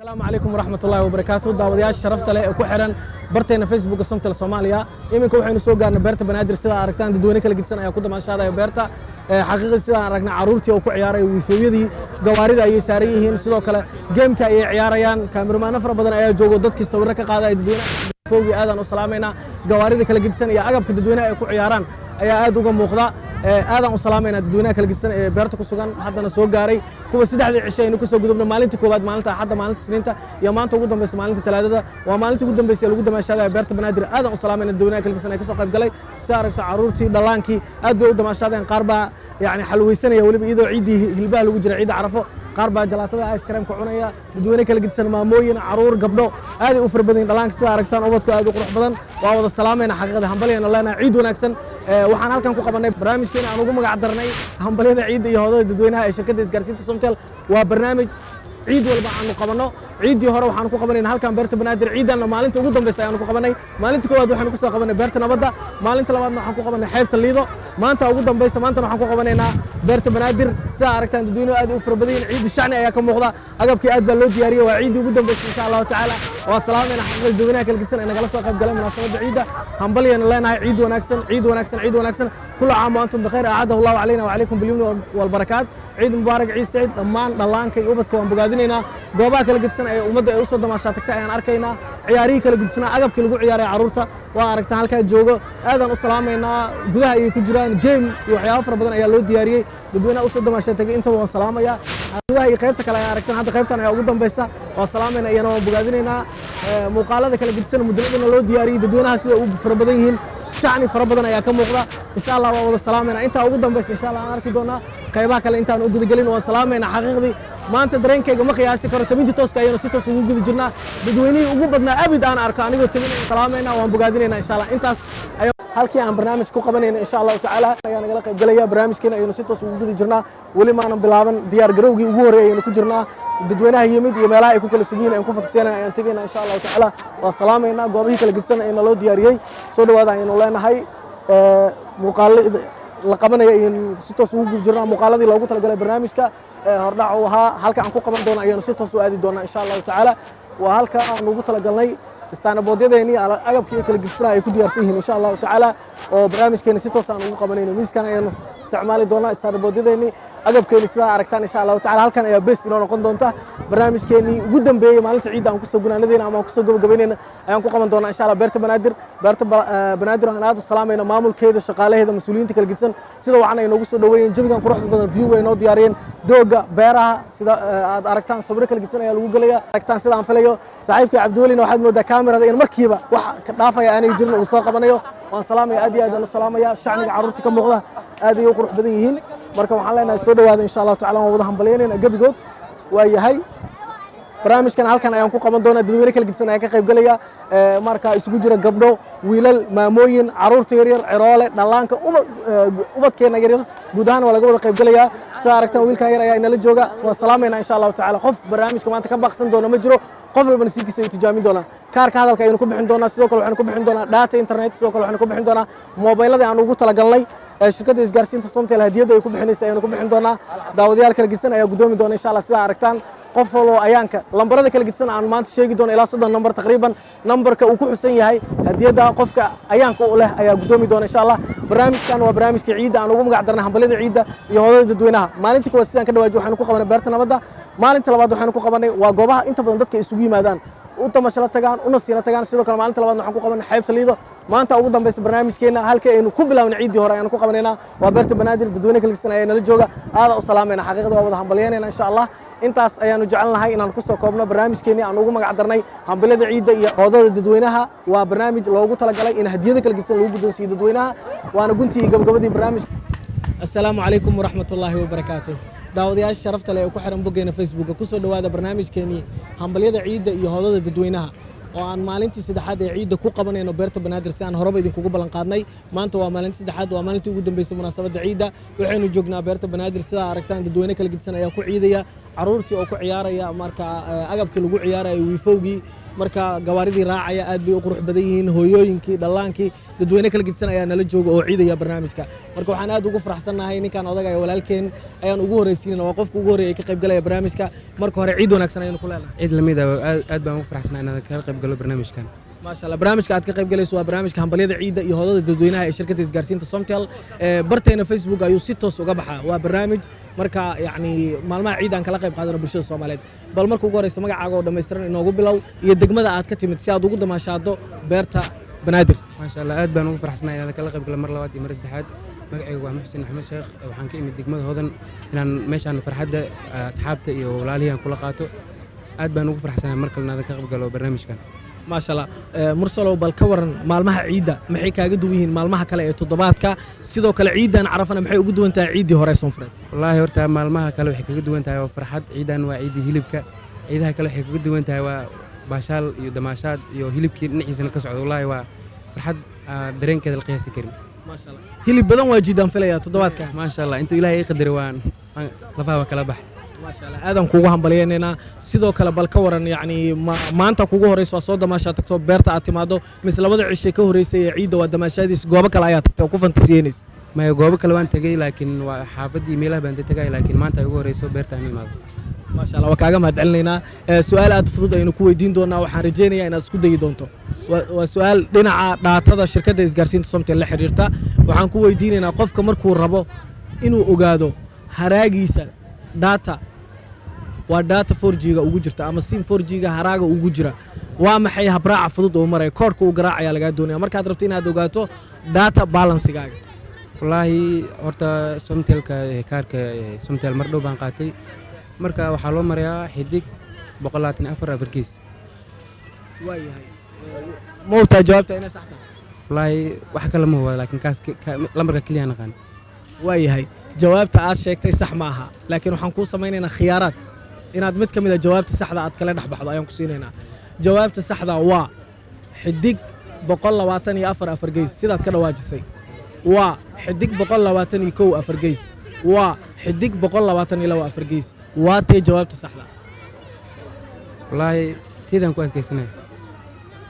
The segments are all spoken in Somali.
Asalaamu calaykum waraxmatullaahi wabarakaatu. Daawadayaasha sharafta leh ee ku xiran barteena Facebooka Somtel Soomaaliya, iminka waxaynu soo gaarnay beerta Banaadir. Sidaa aragtaan, dadweyne kala gedisan ayaa ku damaashaadaya beerta. Xaqiiqii, sidaan aragnay, carruurtii oo ku ciyaaray wiifooyadii gawaarida ayay saaran yihiin, sidoo kale game-ka ayay ciyaarayaan. Kaamiramaano fara badan ayaa joogo, dadkii sawirro ka qaadaya dadweynaha. Wiifowgii aadaan u salaamaynaa. Gawaarida kala gedisan iyo agabka dadweynaha ay ku ciyaaraan ayaa aad uga muuqda. Aadaan u salaamaynaa dadweynaha kala gedisan ee beerta ku sugan, haddana soo gaaray kuwa saddexdii cisho aynu kasoo gudubno: maalinta koowaad, maalinta Axadda, maalinta Isniinta iyo maanta ugu dambeysa, maalinta Talaadada. Waa maalinta ugu dambeysay ee lagu damaashaadaya beerta Banaadir. Aadaan u salaamayna dadweynaha kala gedisan ee kasoo qayb galay. Sida aragta, carruurtii, dhallaankii aad bay u damaashaadeen. Qaar baa yani xalweysanaya weliba, iyadoo ciiddii hilbaha lagu jira, ciidda Carafo. Qaar baa jalaatada ice cream-ka cunaya. Dadweyne kala gedisan, maamooyin, caruur, gabdho, aaday u fara badan yihiin. Dhallaanka, sida aragtaan, ubadku aad u qurux badan. Waa wada salaamayna xaqiiqada, hambalyana leenahay, ciid wanaagsan. Waxaan halkan ku qabanay barnaamijkeena aan ugu magac darnay hambalyada ciidda iyo hodada dadweynaha ee shirkadda isgaarsiinta Somtel. Waa barnaamij ciid walba aanu qabanno. Ciiddii hore waxaanu ku qabanayna halkan beerta Banaadir. Ciiddanna maalinta ugu dambaysa ayaanu ku qabanay. Maalinta koowaad waxaanu ku soo qabanay beerta Nabadda, maalinta labaadna waxaan ku qabanay xeebta Liido, maanta ugu dambaysa maantana waxaan ku qabanaynaa beerta Banaadir. Sidaa aragtaan, dadweynuhu aad u fara badan yihiin. Ciidda shacni ayaa ka muuqda, agabkii aad baa loo diyaariyey. Waa ciiddii ugu dambaysa, insha Allahu tacaala. Waa salaamayna xaqiiqada dadweynaha kala gedisan ee nagala soo qayb galay munaasabadda ciidda. Hambalyana leenahay, ciid wanaagsan, ciid wanaagsan, ciid wanaagsan. كل عام وأنتم بخير، أعاده الله علينا وعليكم باليمن والبركات. ciid mubaarak, ciid saciid. Dhammaan dhallaanka iyo ubadka waan bogaadinaynaa. Goobaha kala gedisan ee ummadda ay usoo damaashaa tagtay ayaan arkaynaa. Ciyaarihii kala gedisanaa, agabkii lagu ciyaaray carruurta waa aragtaan halkaa joogo. Aadaan u salaamaynaa. Gudaha ayay ku jiraan, game iyo waxyaabo fara badan ayaa loo diyaariyey. Dadweynaha usoo damaashaa tagay intaba waan salaamayaa. Gudaha iyo qaybta kale ayaa aragtaan, hadda qaybtan ayaa ugu dambaysa. Waan salaamayna, iyana waan bogaadinaynaa. Muuqaalada kala gedisan muddadana loo diyaariyey, dadweynaha sida u fara badan yihiin, shacni fara badan ayaa ka muuqda. Insha Allah waan wada salaamayna. Intaa ugu dambaysa, insha Allah, aan arki doonaa qaybaha kale intaan u gudagelin. Waan salaamayna. Xaqiiqdii, maanta dareenkayga ma qiyaasi karo. Tabintii tooska ayaynu si toos ugu guda jirnaa. Dadweynihii ugu badnaa abid aan arko anigoo tabinaya. Salaamayna, waan bogaadinayna, insha Allah. Intaas ayaa halkii aan barnaamij ku qabanayna, insha Allahu tacaala, ayaa nagala qayb galaya. Barnaamijkeena ayaynu si toos ugu guda jirnaa. Weli maanan bilaaban, diyaar garowgii ugu horreeyay ayaynu ku jirnaa. Dadweynaha yimid iyo meelaha ay ku kala sugan yihiin ayaan ku fataseenana, ayaan tegayna, insha Allahu tacaala. Waa salaamaynaa. Goobihii kala gedisan ee naloo diyaariyey, soo dhawaada ayaynu leenahay. Muuqaalo la qabanaya ayaynu si toos ugu guda jirnaa. Muuqaaladii loogu talagalay barnaamijka hordhac uu ahaa, halka aan ku qaban doono ayaanu si toos u aadi doonaa, insha Allahu tacaala. Waa halka aan ugu talagalnay istaanaboodyadeenii, agabkii kala gedisana ay ku diyaarsan yihiin, insha Allahu tacaala, oo barnaamijkeeni si toos aan ugu qabanayno. Miiskan ayaanu isticmaali doonaa, istaanaboodyadeenii, agabkeeni, sidaa aragtaan, insha Allahu tacala. Halkan ayaa bes inoo noqon doonta. Barnaamijkeenii ugu dambeeyey maalinta ciidda aan kusoo gunaanadeyna ama aan kusoo gabagabaynayna ayaan ku qaban doonaa, insha Allah, beerta Banaadir. Beerta Banaadir aan aad u salaamayna maamulkeeda, shaqaalaheeda, mas-uuliyiinta kala gedisan, sida wacan ay noogu soo dhaweeyeen, jawigan quruxda badan, view ay noo diyaariyeen, dooga beeraha. Sida aad aragtaan, sawiro kala gedisan ayaa lagu gelaya aragtaan. Sida aan filayo, saaxiibkii Cabdiwelina waxaad moodaa kaamirada in markiiba wax ka dhaafaya aanay jirin uu soo qabanayo. Waan salaamaya, aad iyo aad aan u salaamaya. Shacniga carruurta ka muuqda aad ayay u qurux badan yihiin. Marka waxaan leenahay, soo dhawaada, insha Allahu tacala. Waan wada hambalyaynayna gebigood. Waa yahay, barnaamijkan halkan ayaan ku qaban doonaa. Dadweyne kala gedisan ayaa ka qayb galaya, marka isugu jira gabdho, wiilal, maamooyin, carruurta yaryar, ciroole, dhallaanka, ubadkeena yaryar, guud ahaan waa laga wada qayb galayaa. Sida aragtaan, wiilkan yar ayaa inala jooga. Waan salaamaynaa, insha Allahu tacala. Qof barnaamijka maanta ka baaqsan doona ma jiro. Qof walba nasiibkiisa ayuu tijaamin doonaa. Kaarka hadalka ayaynu ku bixin doonaa, sidoo kale waxaynu ku bixin doonaa data internet, sidoo kale waxaynu ku bixin doonaa moobayladii aan ugu talagalnay ee shirkadda isgaarsiinta Somtel hadiyadda ay ku bixinaysa ayaynu ku bixin doonaa. Daawadayaal kala gedisan ayaa guddoomi doona, insha Allah. Sidaa aragtaan, qof walbo ayaanka lambarada kala gedisan aan maanta sheegi doono, ilaa 30 nambar taqriiban, nambarka uu ku xusan yahay hadiyadda qofka ayaanka u leh ayaa guddoomi doona, insha Allah. Barnaamijkan waa barnaamijka ciidda aan ugu magac darnay hambalyada ciidda iyo hodada dadweynaha. Maalintii kuwaad, sidaan ka dhawaaji, waxaynu ku qabanay beerta Nabadda. Maalinta labaad waxaynu ku qabanay waa goobaha inta badan dadka isugu yimaadaan, u tamashala tagaan, una siina tagaan. Sidoo kale maalinta labaadna waxaan ku qabanay xeebta Liido. Maanta ugu dambaysa barnaamijkeena halkii aynu ku bilaabnay ciiddii hore ayaanu ku qabanaynaa, waa beerta Banaadir. Dadweyne kala gedisan ayaa nala jooga, aada u salaamayna. Xaqiiqada waa wada hambalyaynayna, insha Allah. Intaas ayaanu jecelnahay inaan ku soo koobno barnaamijkeenii aan ugu magac darnay hambalyada ciidda iyo hoodada dadweynaha. Waa barnaamij loogu talagalay in hadiyada kala gedisan lagu guddoonsiiyo dadweynaha, waana guntii iyo gabagabadii barnaamijka. Assalaamu calaykum waraxmatullaahi wabarakaatuh. Daawadayaasha sharafta leh ee ku xiran boggeena Facebooka, kusoo dhowaada barnaamijkeenii hambalyada ciidda iyo hoodada dadweynaha oo aan maalintii saddexaad ee ciidda ku qabanayno beerta Banaadir, si aan horeba idinkugu ballan qaadnay. Maanta waa maalintii saddexaad, waa maalintii ugu dambeysay munaasabadda ciidda. Waxaynu joognaa beerta Banaadir. Sidaa aragtaan, dadweyne kala gedisan ayaa ku ciidaya, carruurtii oo ku ciyaaraya marka agabkii lagu ciyaaraya, wiifowgii. Marka gawaaridii raacaya aad bay u qurux badan yihiin, hooyooyinkii, dhallaankii, dadweyne kala gedisan ayaa nala jooga oo ciidaya barnaamijka. Marka waxaan aad ugu faraxsannahay ninkan odagaya walaalkeen ayaan ugu horreysiinayna, waa qofka ugu horreeya ee ka qayb galaya barnaamijka. Marka hore ciid wanaagsan ayaynu ku leenahay. Ciid lamid ah, aad aad baan ugu faraxsanahay inaan kala qayb galo barnaamijkan. Maasha Allah. Barnaamijka aad ka qayb galayso waa barnaamijka hambalyada ciidda iyo hodada dadweynaha ee shirkadda isgaarsiinta Somtel. Barteena Facebook ayuu si toos uga baxaa. Waa barnaamij marka yacni maalmaha ciid aan kala qayb qaadano bulshada Soomaaliyeed. Bal marka ugu horeysa magacaaga oo dhammaystiran inoogu bilow iyo degmada aad ka timid si aad ugu damaashaado beerta Banaadir. Maasha Allah, aad baan ugu faraxsanahay inaan kala qayb galo mar labaad iyo mar saddexaad. Magacaygu waa Muxsin Axmed Sheekh, waxaan ka imid degmada Hodan inaan meeshaan farxadda asxaabta iyo walaalihii aan kula qaato. Aad baan ugu faraxsanahay mar kale inaan ka qayb galo barnaamijkan. Maasha Allah. Mursalow, bal ka waran maalmaha ciidda, maxay kaaga duwan yihiin maalmaha kale ee toddobaadka? Sidoo kale ciiddan Carafana maxay ugu duwan tahay ciiddii hore Soonfureed? Wallaahi horta maalmaha kale waxay kaga duwan tahay waa farxad. Ciidan waa ciiddii hilibka. Ciidaha kale waxay kaga duwan tahay waa baashaal iyo damaashaad iyo hilibkii dhinaciisana ka socdo. Wallaahi waa farxad dareenkeeda la qiyaasi karin. Maasha Allah, hilib badan waa jiidaan filaya toddobaadka. Maasha Allah, intuu Ilaahay ii qadaray waan lafaha waa kala bax. Maasha Allah, aadaan kuugu hambalyaynaynaa. Sidoo kale bal ka waran, yacni maanta kugu horeyso waa soo damaashaa tagto beerta aad timaado, mise labada cishay ka horeysay ee ciidda waa damaashaadiis goobo kale ayaa tagtay oo ku fantasiyeynaysa? Maya, goobo kale waan tegey, laakiin waa xaafaddii meelaha baan tegay, laakiin maanta ay ugu horeyso beerta aan imaado. Maasha Allah, waa kaaga mahad celinaynaa. Su'aal aad fudud aynu ku weydiin doonaa, waxaan rajaynayaa inaad isku dayi doonto. Waa su'aal dhinaca data-da shirkadda isgaarsiinta Somtel la xiriirta. Waxaan ku weydiinaynaa, qofka markuu rabo inuu ogaado haraagiisa data, waa data 4G-ga ugu jirta ama SIM 4G-ga haraaga ugu jira, waa maxay habraaca fudud oo maraya, koodhka uu garaacaya lagaa doonaya markaad rabto inaad ogaato data balance-igaaga? Wallaahi horta Somtelka kaarka Somtel mar dhow baan qaatay. Marka waxaa loo marayaa *124#. Waayahay, ma ogtahay jawaabta inay sax tahay? Wallaahi wax kale ma huba, laakiin kaas lambarka keliya naqaan. Waayahay, jawaabta aad sheegtay sax ma aha, laakiin waxaan kuu samaynaynaa khiyaaraad inaad mid ka mid a jawaabta saxda aad kala dhex baxdo ayaan ku siinaynaa. Jawaabta saxda waa *124#, sidaad ka dhawaajisay, waa *121#, waa *122#. Waa tee jawaabta saxda? Wallaahi tiidaan ku adkaysanaya.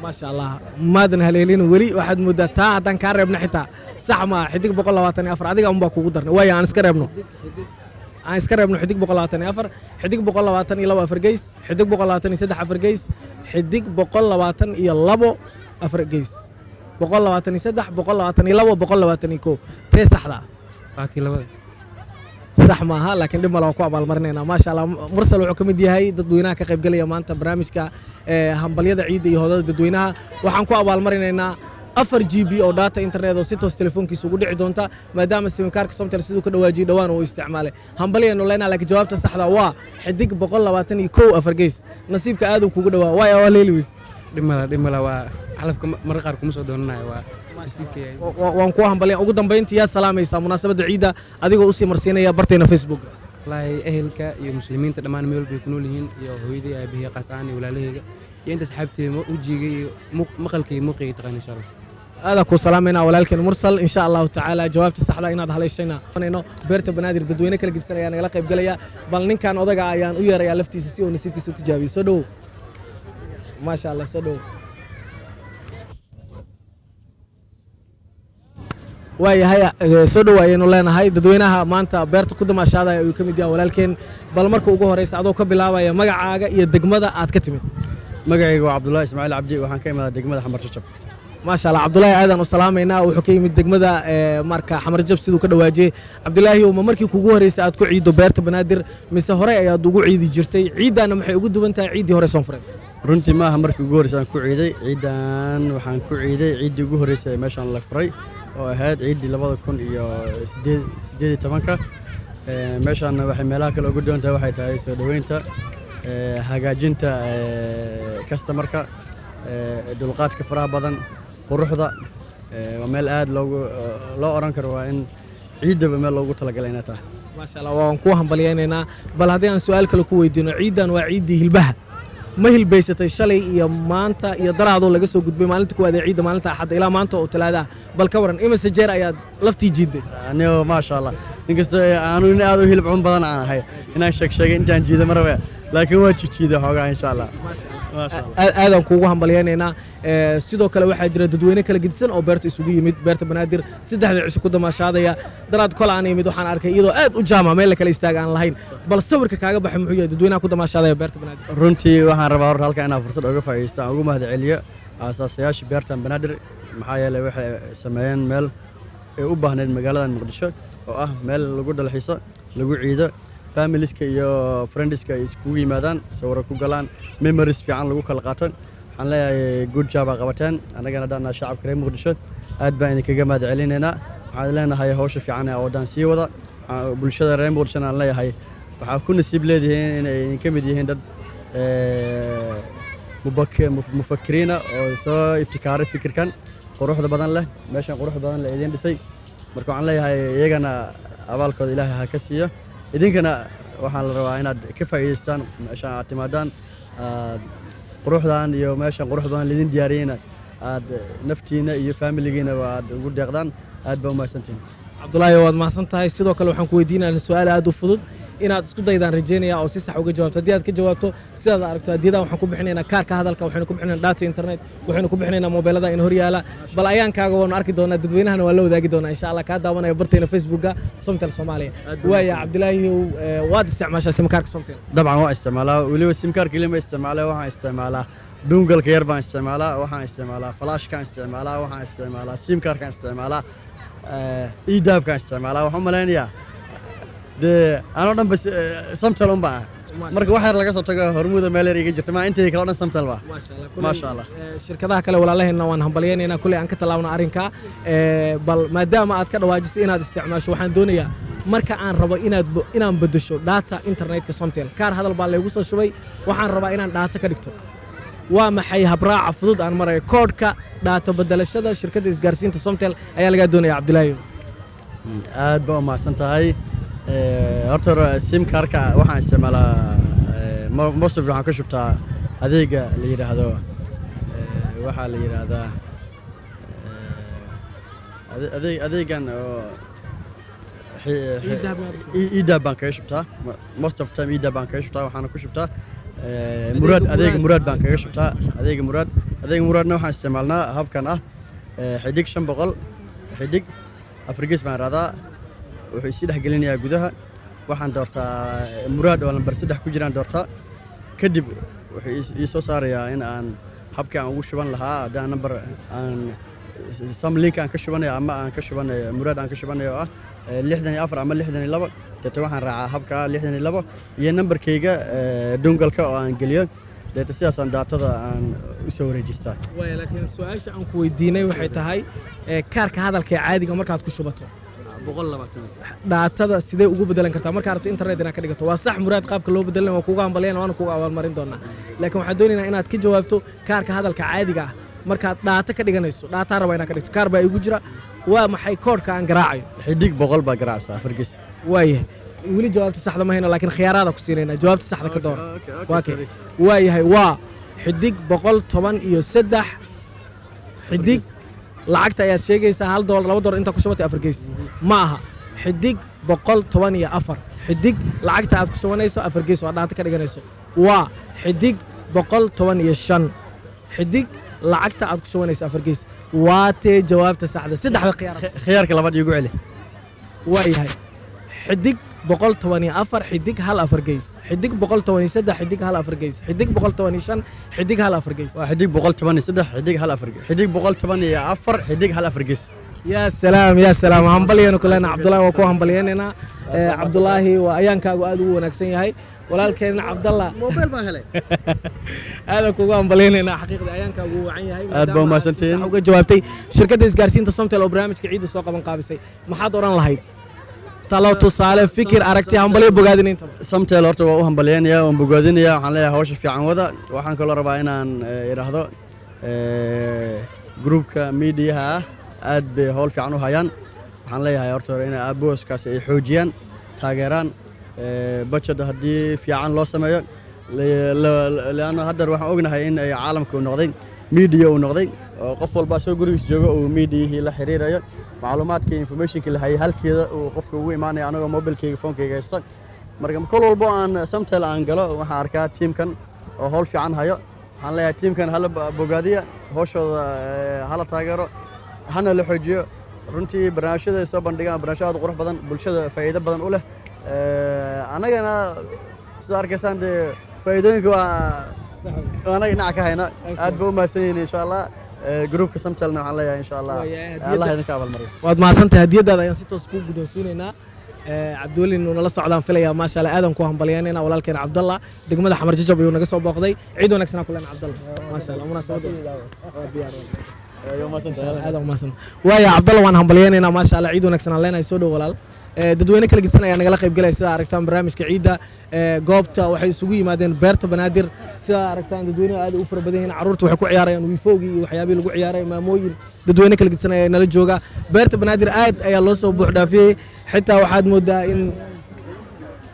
Maasha Allah, maadan haleelin weli. Waxaad mooddaa taa haddaan kaa reebno xitaa sax maaha. *124 adiga unbaa kugu darnay. Waayo, aan iska reebno, aan iska reebno *124, *122#, *123#, *122#, 123, 122, 121. Tee saxda ah? Laatii labada. Sax maaha, laakiin dhib male, waan ku abaalmarinaynaa. Maasha Allah, Mursal wuxuu ka mid yahay dadweynaha ka qaybgalaya maanta barnaamijka hambalyada ciidda iyo hodada dadweynaha. Waxaan ku abaalmarinaynaa 4 GB oo data internet oo si toos telefoonkiisa ugu dhici doonta, maadaama simkaarka Somtel siduu ka dhawaajiyey dhowaan uu isticmaalay. Hambalyaynu leenaha, laakiin jawaabta saxda waa *121#. Nasiibka aaduu kugu dhawaa, waayo waa leeli weys. Dhib mala, dhib mala, waa calafka mararka qaar kuma soo doonanayo, waa nasiibkayga. Waan kuu hambalya. Ugu dambayntii yaa salaamaysaa munaasabadda ciidda adigoo usii marsiinaya barteena Facebook? Wallaahi ehelka iyo muslimiinta dhammaan meel bay ku nool yihiin, iyo hooyadii, aabahey qaas ahaan, iyo walaalahayga, iyo inta asxaabteeda wejiga iyo maqalka iyo muuqiga taqaan, insha Allah. Aadaa kuu salaamayna walaalkeen Mursal. Insha Allahu tacaala jawaabta saxda inaad haleeshayna. Beerta Banaadir dadweyne kala gedisan ayaa nagala qayb galaya. Bal ninkan odaga ayaan u yeerayaa laftiisa si uu nasiibkiisa u tijaabiyo. Soo dhowow. Maasha Allah, soo dhowow. Waayahay, soo dhowaayaynu leenahay. Dadweynaha maanta beerta ku damaashaadaya ayuu ka mid yahay walaalkeen. Bal marka ugu horeysa adoo ka bilaabaya magacaaga iyo degmada aad ka timid. Magacayga waa Cabdullaahi Ismaaciil Cabdi, waxaan ka imaadaa degmada Xamar Jajab. Maasha Allah, Cabdulaahi aadaan u salaamaynaa. Wuxuu ka yimid degmada marka Xamarjab siduu ka dhawaajiyey. Cabdulaahi, ma markii kugu horeysay aad ku ciiddo beerta Banaadir mise horey ayaad ugu ciidi jirtay? Ciiddaana maxay ugu duwan tahay ciiddii hore Soonfureed? Runtii maaha markii ugu horreysay aan ku ciiday ciiddan. Waxaan ku ciiday ciiddii ugu horreysay ee meeshaan la furay oo ahayd ciiddii 2018-ka. Meeshaanna waxay meelaha kale ugu duwan tahay waxay tahay soo dhoweynta, hagaajinta customer-ka, dulqaadka faraha badan, quruxda. Waa meel aad loogu loo oran karo waa in ciiddaba meel loogu talagalay inay tahay. Maasha Allah, waan kuu hambalyaynaynaa. Bal haddii aan su'aal kale ku weydiino, ciiddan waa ciiddii hilbaha. Ma hilbaysatay shalay iyo maanta iyo daraadoo laga soo gudbay maalinta kuwaad ee ciidda, maalinta Axadda, ilaa maanta oo Talaada ah? Bal ka waran, imise jeer ayaad laftii jiidday? Anigo maasha Allah, inkastoo aanu nin aad u hilib cun badan aan ahay, inaan sheeg sheegay intaan jiido ma rabe. Laakiin waa jijiida xoogaa, insha Allah, maasha Allah. Aadaan kuugu hambalyaynaynaa. Sidoo kale waxaa jira dadweyne kala gedisan oo beerta isugu yimid, beerta Banaadir saddexda cisho ku damaashaadaya. Daraad kole aan imid, waxaan arkay iyadoo aad u jaama, meel la kala istaaga aan lahayn. Bal sawirka kaaga baxay muxuu yahay dadweynaha ku damaashaadaya beerta Banaadir? Runtii waxaan rabaa horta halkan inaan fursad uga faa'iidaysto, aan ugu mahadceliyo aasaasayaasha beertan Banaadir, maxaa yeelay waxay sameeyeen meel ay u baahneyd magaaladan Muqdisho, oo ah meel lagu dalxiiso, lagu ciido, familiska iyo friendska ay iskugu yimaadaan, sawiro ku galaan, memories fiican lagu kala qaato. Waxaan leeyahay good job aa qabateen. Annagana haddaan shacabka reer Muqdisho aad baan idinkaga mahad celinaynaa. Waxaan leenahay hawsha fiican ee wadaan sii wada. Bulshada reer Muqdishona aan leeyahay waxaa ku nasiib leedihiin inay idinka mid yihiin dad mufakiriina oo soo ibtikaaray fikirkan quruxda badan leh, meeshan quruxda badan leh idiin dhisay. Marka waxaan leeyahay iyagana abaalkooda Ilaahay ha ka siiyo. Idinkana waxaan la rabaa inaad ka faa'iidaystaan meeshan aad timaadaan, aad quruxdan iyo meeshan quruxda badan laidin diyaariyeyna aad naftiina iyo familigiinaba aad ugu deeqdaan. Aad baa u mahadsantihiin. Cabdulaahi, waad mahadsan tahay. Sidoo kale waxaan ku weydiinaya su-aal aad u fudud inaad isku daydaan rajaynaya oo si sax uga jawaabto. Haddii aad ka jawaabto, sidaad aragto hadiyadaha waxaan ku bixinaynaa kaarka hadalka, waxaynu ku bixinaynaa data internet, waxaynu ku bixinaynaa mobeelada in hor yaala. Bal ayaankaaga waanu arki doonaa, dadweynahana waa la wadaagi doonaa, insha Allah, kaa daawanaya bartayna Facebooka Somtel Soomaaliya. Waaya Cabdulaahi, waad isticmaashaa simkaarka Somtel? Dabcan waa isticmaalaa. Weliba simkaarka keliya ma isticmaala, waxaan isticmaalaa dongleka yar baan isticmaalaa, waxaan isticmaalaa flashkaan isticmaalaa, waxaan isticmaalaa simkaarkaan isticmaalaa, eDahabkaan isticmaalaa. Waxaan u malaynayaa dee anoo dhan bas Somtel un baa ah. Marka wax yar laga soo tago Hormuuda meel yar iga jirta, ma intay kale o dhan Somtel baa. Maasha Allah. Shirkadaha kale walaalaheenna waan hambalyaynaynaa kulley aan ka tallaabna arrinka. Bal maadaama aad ka dhawaajisay inaad isticmaasho, waxaan doonayaa marka aan rabo inaan beddesho data internetka Somtel, kaar hadal baa laygu soo shubay, waxaan rabaa inaan data ka dhigto, waa maxay habraaca fudud aan marayo? Koodhka data bedelashada shirkadda isgaarsiinta Somtel ayaa lagaa doonaya, Cabdilaahi. Aad baa u mahadsan tahay. Horta hore sim kaarka waxaan isticmaalaa, most of waxaan ka shubtaa adeega la yidhaahdo, waxaa la yidhaahdaa adeegan oo eDahab baan kaga shubtaa. Most of time eDahab baan kaga shubtaa. Waxaana ku shubtaa Muraad, adeega Muraad baan kaga shubtaa. Adeega Muraad, adeega Muraadna waxaan isticmaalnaa habkan ah *500*4# baan raadaa. Wuxuu isii dhex gelinayaa gudaha. Waxaan doortaa Muraad oo lambar 3 ku jiraan doortaa. Kadib wuxuu ii soo saarayaa in aan habkii aan ugu shuban lahaa, haddii aan nambar aan some link aan ka shubanayo ama aan ka shubanayo Muraad aan ka shubanayo oo ah 64 ama 62. Deeta waxaan raacaa habka 62 iyo nambarkayga dongleka oo aan geliyo. Deeta sidaasaan datada aan u soo wareejistaa. Waaya, laakiin su-aasha aan ku weydiinay waxay tahay kaarka hadalka ee caadiga markaad ku shubato 120 datada sidee ugu bedelan kartaa markaa rabto internet inaad ka dhigato? Waa sax Muraad qaabka loo bedelan, waa kuuga hambalyan, waana kuuga abaalmarin doonaa, laakiin waxaan doonaynaa inaad ka jawaabto kaarka hadalka caadiga ah markaad data ka dhiganayso. Data rabaa inaad ka dhigto, kaar baa igu jira, waa maxay koodhka aan garaacayo? *100 baa garaacsaa 4#. Waayahay, weli jawaabta saxda ma hayno, laakiin khiyaaraada ku siinayna, jawaabta saxda ka door. Waa kee? Waayahay, waa *113* lacagta ayaad sheegaysaa, $1, $2 intaa ku shubatay 4#. Ma aha *114* lacagta aad ku shubanayso 4# oo data ka dhiganayso. Waa *115* lacagta aad ku shubanayso 4#. Waatee jawaabta saxda saddexda khiyaar? Khiyaarka labaad iigu celi. Waayahay, *114*1 4#, *113*1 4#, *115*1 4#. Waa *113*1 4, *114*1 4#. Yaa salaam, yaa salaam! Hambalyaynu ku leenahay Cabdullaahi, waa ku hambalyaynaynaa. Cabdullaahi, waa ayaankaagu aad ugu wanaagsan yahay. Walaalkeenna Cabdallah Mobile baan helay. Aadaan kugu hambalyaynaynaa. Xaqiiqda ayaankaagu uu wacan yahay Aad baa maadaama aad si umahadsantihiin. sax uga jawaabtay. Shirkadda isgaarsiinta Somtel oo barnaamijka ciidda soo qaban qaabisay, maxaad odhan lahayd? Talo, tusaale, fikir, aragti, hambalyo, bogaadin intaba. Somtel horta waa u hambalyaynaya, waan bogaadinaya. Waxaan leeyahay hawsha fiican wada. Waxaan kaloo rabaa inaan idhaahdo groupka miidiyaha ah aad bay howl fiican u hayaan. Waxaan leeyahay horta hore inay booskaasi ay xoojiyaan, taageeraan, budget haddii fiican loo sameeyo, leanna haddeer waxaan ognahay in ay caalamka uu noqday media uu noqday, oo qof walba asagoo gurigiis joogo uu mediahii la xiriirayo, macluumaadkii, informationkii la hayay halkeeda uu qofka ugu imaanayo, anagoo mobilkayga, phonekayga haysta. Marka kol walbo aan Somtel aan galo, waxaan arkaa tiimkan oo howl fiican hayo. Waxaan leeyahay tiimkan hala bogaadiya howshooda, hala taageero, hana la xoojiyo. Runtii barnaamijyada ay soo bandhigaan, barnaamijyo aad u qurux badan, bulshada faa'iido badan u leh. Annagana sida arkaysaan dee faa'iidooyinka waa anaga dhinaca ka hayna. Aad ba u mahadsan yihiin. Insha Allah groupka Samtelna waxaan leeyahay, insha Allah, Allah idinka abaalmariyo. Waad mahadsantahay. Hadiyadaada ayaan si toos kuu guddoonsiinaynaa. Cabdiweli inuu nala socdaan filaya. Maasha Allah, aadan ku hambalyaynayna walaalkeena Cabdallah. Degmada Xamar Jajab ayuu naga soo booqday. Ciid wanaagsanaa ku lena Cabdallah. Maasha Allah, munaasabadda waa diyaar. Aad umahadsan waaya Cabdallah, waan hambalyaynaynaa. Maasha Allah, ciid wanaagsan aan leenahay. Soo dhow walaal. Dadweyne kala gedisan ayaa nagala qayb galaya. Sida aragtaan, barnaamijka ciidda goobta waxay isugu yimaadeen beerta Banaadir. Sida aragtaan, dadweynuhu aad u fara badan yihiin. Carruurta waxay ku ciyaarayaan wiifowgii iyo waxyaabihii lagu ciyaaray. Maamooyin, dadweyne kala gedisan ayaa nala jooga. Beerta Banaadir aad ayaa loo soo buux dhaafiyey. Xitaa waxaad moodaa in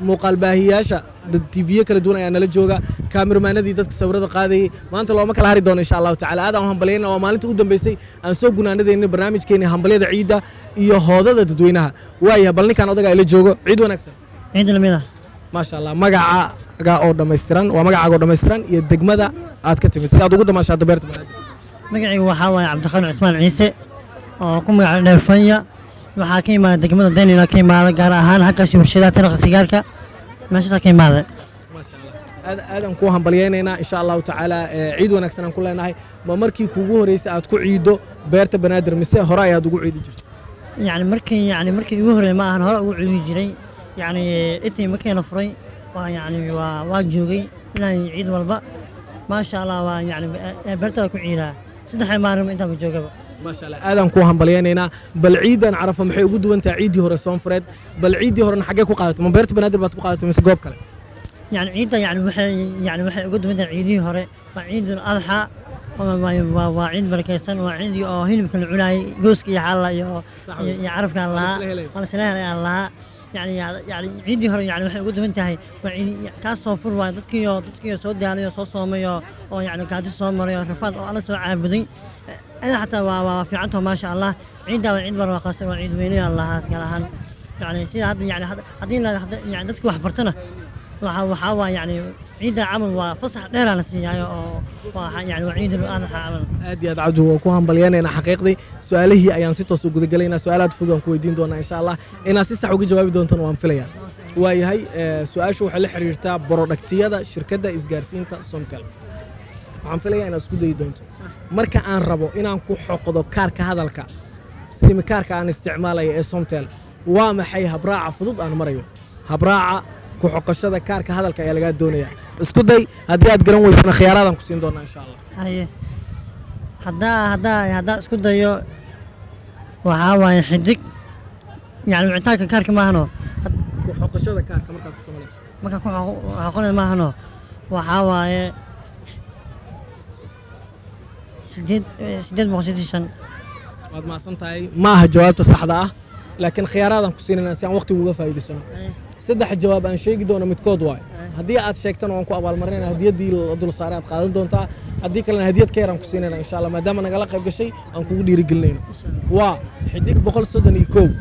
muuqaal baahiyaasha dad TV-yo kala duwan ayaa nala jooga, kaamirmaanadii dadka sawirada qaadayay. Maanta looma kala hari doono, insha Allahu tacala. Aad aan u hambalyayna. Waa maalinta u dambeysay aan soo gunaanadayna barnaamijkeeni hambalyada ciidda iyo hoodada dadweynaha. Waayahay, bal ninkaan odaga ila joogo. Ciid wanaagsan. Ciid lamid ah. Maasha Allah. Magacaaga oo dhammaystiran, waa magacaaga oo dhammaystiran iyo degmada aad ka timid si aad ugu damaashaado beerta Banaadir. Magacaygu waxaa waaye Cabdiqani Cusmaan Ciise oo ku magaca dheer Fanya. Waxaa ka imaada degmada Danila ka imaada, gaar ahaan halkaasi warshadaha taraqa sigaarka, meeshaasaa ka imaada. Maasha Allah, aad aadaan kuu hambalyaynaynaa. Insha Allahu tacaala, ciid wanaagsan aan ku leenahay. Ma markii kuugu horreysay aad ku ciiddo beerta Banaadir mise hore ayaad ugu ciidi jirtay? Yani markii ugu horreey ma ahan, hore ugu ciidi jiray. Yani intii markiina furay waa yani waa joogay inaan ciid walba, maasha Allah, waa yani beertada ku ciidaa 3 maalin intaan joogaba. Maasha Allah, aadaan kuu hambalyaynaynaa. Bal ciidan Carafa maxay ugu duwan tahay ciiddii hore Soonfureed? Bal ciiddii horena xaggee ku qaadatay? Ma beerta Banaadir baad ku qaadatay mise goob kale? Yani ciidda yani waxay uga duwan tahay ciidihii hore, waa ciidul adxa, waa ciid barakaysan, waa ciidii oo hilibka la cunaayay, gooska iyo xalla iyo carafka aan lahaa. Isla helay. Waa la isla helay aan lahaa. Yani ciiddii hore yani waxay uga duwan tahay waa ciid kaas soo fur waay, dadkiioo soo daalay oo soo soomay oo yani gaajo soo maray oo rafaad oo Alla soo caabuday. Ada xataa waa fiicantaho, maasha Allah. Ciiddaa waa ciid barwaaqaysan, waa ciid weyne aan lahaa, gaar ahaan yani sida hadda yani haddii yani dadki wax bartana waxaa waa yani ciidda camal waa fasax dheeraa la siiyaayo oo waa yani waa ciidul adxa camal. Aad iyo aad, Cabdi, waa ku hambalyaynaynaa. Xaqiiqdii su-aalihii ayaan si toos u gudagelaynaa. Su-aalaad fudud aan ku weydiin doonaa, insha Allah inaad si sax uga jawaabi doontaan waan filayaa. Waayahay, su-aashu waxay la xiriirtaa productiyada shirkadda isgaarsiinta Somtel. Waxaan filayaa inaad isku dayi doonto. Marka aan rabo inaan ku xoqdo kaarka hadalka, simikaarka aan isticmaalaya ee Somtel, waa maxay habraaca fudud aan marayo? Habraaca ku xoqoshada kaarka hadalka ayaa lagaa doonaya. Isku day. Haddii aad garan weysana, khiyaaraadaan ku siin doonaa, insha Allah. Haye, haddaa isku dayo, waxaa waaye xidig yani wicitaanka kaarka maahano? Ku xoqoshada kaarka markaad ku shubanayso. Marka ku xoqonaya maahano, waxaa waaye 885. Waad mahadsan tahay. Ma aha jawaabta saxda ah, laakiin khiyaaraadaan ku siinayna si aan waqtiga uga faa'iidaysano. Saddex jawaab aan sheegi doono midkood waayo. Haddii aad sheegtana, waan ku abaalmarinayna hadiyaddii la dul saaray, aad qaadan doontaa. Haddii kalena, hadiyad ka yaraan ku siinayna, insha Allah, maadaama nagala qayb gashay aan kugu dhiirigelinayno. Waa *131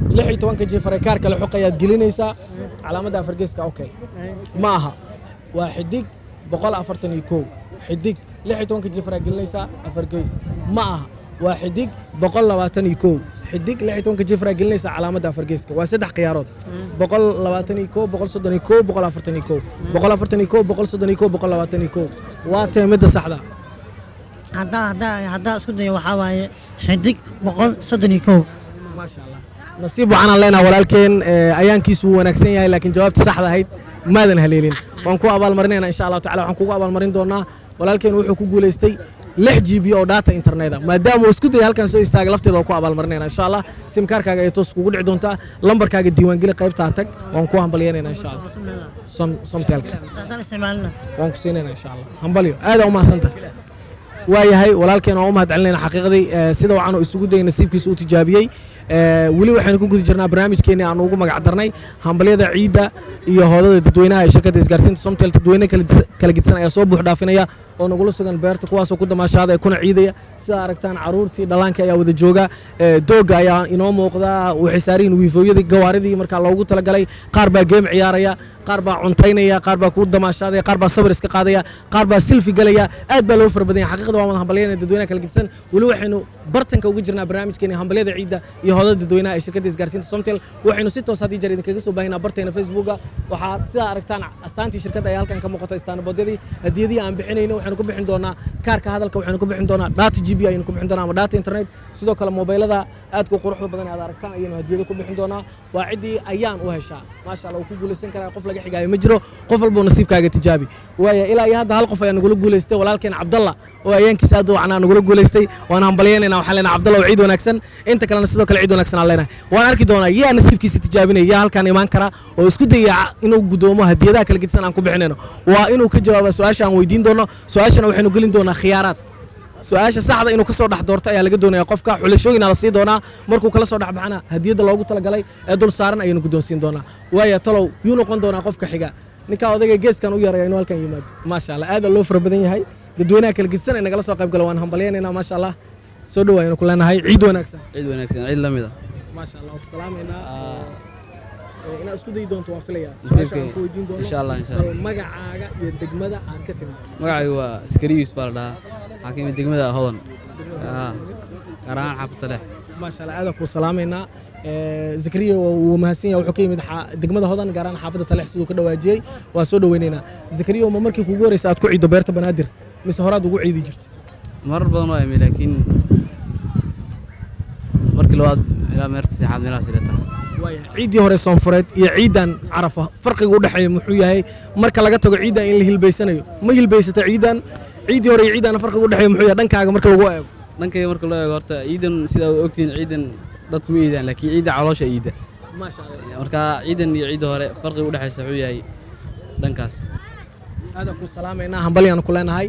*16 jiifare, kaarka la xoqayaad gelinaysaa calaamadda afargeeska. Okay, ma aha. Waa *141 *16 jiifaraa gelinaysaa afargees. Ma aha. Waa *121 *16 jiifaraa gelinaysaa calaamadda afargeeska. Waa saddex khiyaarood: 121, 131, 141. 141, 131, 121, waa tee midda saxda? Haddaa isku dayo, waxaa waaye *131. Maasha Allah, nasiib waxaanaan leenahay walaalkeen. Ayaankiisu wuu wanaagsan yahay, laakiin jawaabta saxda ahayd maadan haleelin. Waan ku abaalmarinayna, insha Allahu tacala. Waxaan kugu abaalmarin doonaa, walaalkeen wuxuu ku guulaystay 6 GB oo data internet ah, maadaama uu isku dayay halkan soo istaagay lafteeda. Waan ku abaalmarinayna, insha Allah. Simkaarkaaga ay toos kugu dhici doontaa. Lambarkaaga diiwaangeli, qaybtaa tag. Waan ku hambalyaynayna, insha Allah. Somtelka Haddaan isticmaalina. waan ku siinayna, insha Allah. Hambalyo, aad u mahadsantahay. Waayahay walaalkeen, waan u mahad celinayna. Xaqiiqdii, sida wacan uu isugu dayay, nasiibkiisa uu tijaabiyey. Weli waxaynu ku guda jirnaa barnaamijkeenii aan ugu magac darnay hambalyada ciidda iyo hoodada dadweynaha ee shirkadda isgaarsiinta Somtel. Dadweyne kala gedisan ayaa soo buux dhaafinaya. oo nagula sugan beerta, kuwaasoo ku damaashaadaya kuna ciidaya. Sidaa aragtaan, caruurtii dhallaanka ayaa wada jooga. Doogga ayaa inoo muuqda. Waxay saariyiin wiifooyadii, gawaaridii markaa loogu talagalay. Qaar baa game ciyaaraya, qaar baa cuntaynaya, qaar baa ku damaashaadaya, qaar baa sawir iska qaadaya, qaar baa selfie galaya. Aad baa loo fara badan yahay. Xaqiiqda waa wada hambalyanaya dadweynaha kala gedisan. Weli waxaynu bartanka uga jirnaa barnaamijkeena hambalyada ciidda iyo hodada dadweynaha ee shirkadda isgaarsiinta Somtel. Waxaynu si toos haddii jeer idinkaga soo baahinaa barteena Facebooka. Waxaa sidaa aragtaan astaantii shirkadda ayaa halkan ka muuqata, istaanaboodyadii hadiyadihii aan bixinayno. Waxaynu ku bixin doonaa kaarka hadalka, waxaynu ku bixin doonaa data GB ayaynu ku bixin doonaa ama data internet. Sidoo kale mobilada aadka u quruxda badan ee aad aragtaan ayaynu hadiyado ku bixin doonaa. Waa ciddii ayaan u heshaa, maasha Allah, uu ku guulaysan karaa. Qof laga xigaayo ma jiro, qof walbuu nasiibkaaga tijaabi. Waaya, ilaa iyo hadda hal qof ayaa nagula guulaystay, walaalkeen Cabdalla oo ayaankiisa aad u wacnaa nagula guulaystay. Waan hambalyaynayna, waxaan leenahay Cabdalla oo ciid wanaagsan. Inta kalena sidoo kale ciid wanaagsan aan leenahay. Waan arki doonaa yaa nasiibkiisa tijaabinaya, yaa halkaan imaan kara oo isku dayaya inuu gudoomo hadiyadaha kala gedisan aan ku bixinayno. Waa inuu ka jawaaba su-aasha aan weydiin doono. Su-aashana waxaynu gelin doonaa khiyaaraad. Su-aasha saxda inuu ka soo dhex doorto ayaa laga doonaya qofka. Xulashooyina la sii doonaa. Markuu kala soo dhex baxana, hadiyadda loogu talagalay ee dul saaran ayaynu guddoonsiin doonaa. Waaya, talow yuu noqon doonaa qofka xiga? Ninkaa odayga geeskan u yaraya inuu halkan yimaado. Maasha Allah, aad loo fara badan yahay dadweynaha kala gedisan ee nagala soo qayb gala. Waan hambalyaynaynaa. Maasha Allah, soo dhawaaynu ku leenahay ciid wanaagsan. Ciid wanaagsan, ciid la mid ah. Maasha Allah, waan ku salaamaynaa. Inaad isku dayi doonto waan filayaa su-aasha aan ku weydiin doono. Insha Allah, insha Allah. Bal magacaaga iyo degmada aad ka timid. Magacaygu waa Askari Yuusuf baa la dhahaa. Waxaa ka imid degmada Hodan, gaar ahaan xaafadda Leh. Maasha Allah, aadaan kuu salaamaynaa. Zakariya wuu mahadsan yahay. Wuxuu ka yimid degmada Hodan, gaar ahaan xaafadda Talex, siduu ka dhawaajiyey. Waan soo dhaweynaynaa. Zakariya, ma markii kugu horeysa aad ku ciiddo beerta Banaadir mise horaad ugu ciidi jirtay? Marar badan waa imi, laakiin markii labaad ilaa meerka saddexaad meelahaas ila tahay. Waayahay, ciiddii hore Soonfureed iyo ciiddan Carafa farqiga u dhexeeya muxuu yahay, marka laga tago ciiddan in la hilbaysanayo? Ma hilbaysata ciiddan? Ciiddii hore iyo ciiddan farqiga u dhexeeya muxuu yahay dhankaaga marka lagu eego? Dhankayga marka loo eego, horta ciidan sida aad ogtihiin ciidan dadku ma iidaan, laakiin ciidda caloosha iida. Maasha Allah. Marka ciidan iyo ciidda hore farqiga u dhexeysa wuxuu yahay dhankaas. Aadaan ku salaamaynaa, hambalyaanu ku leenahay.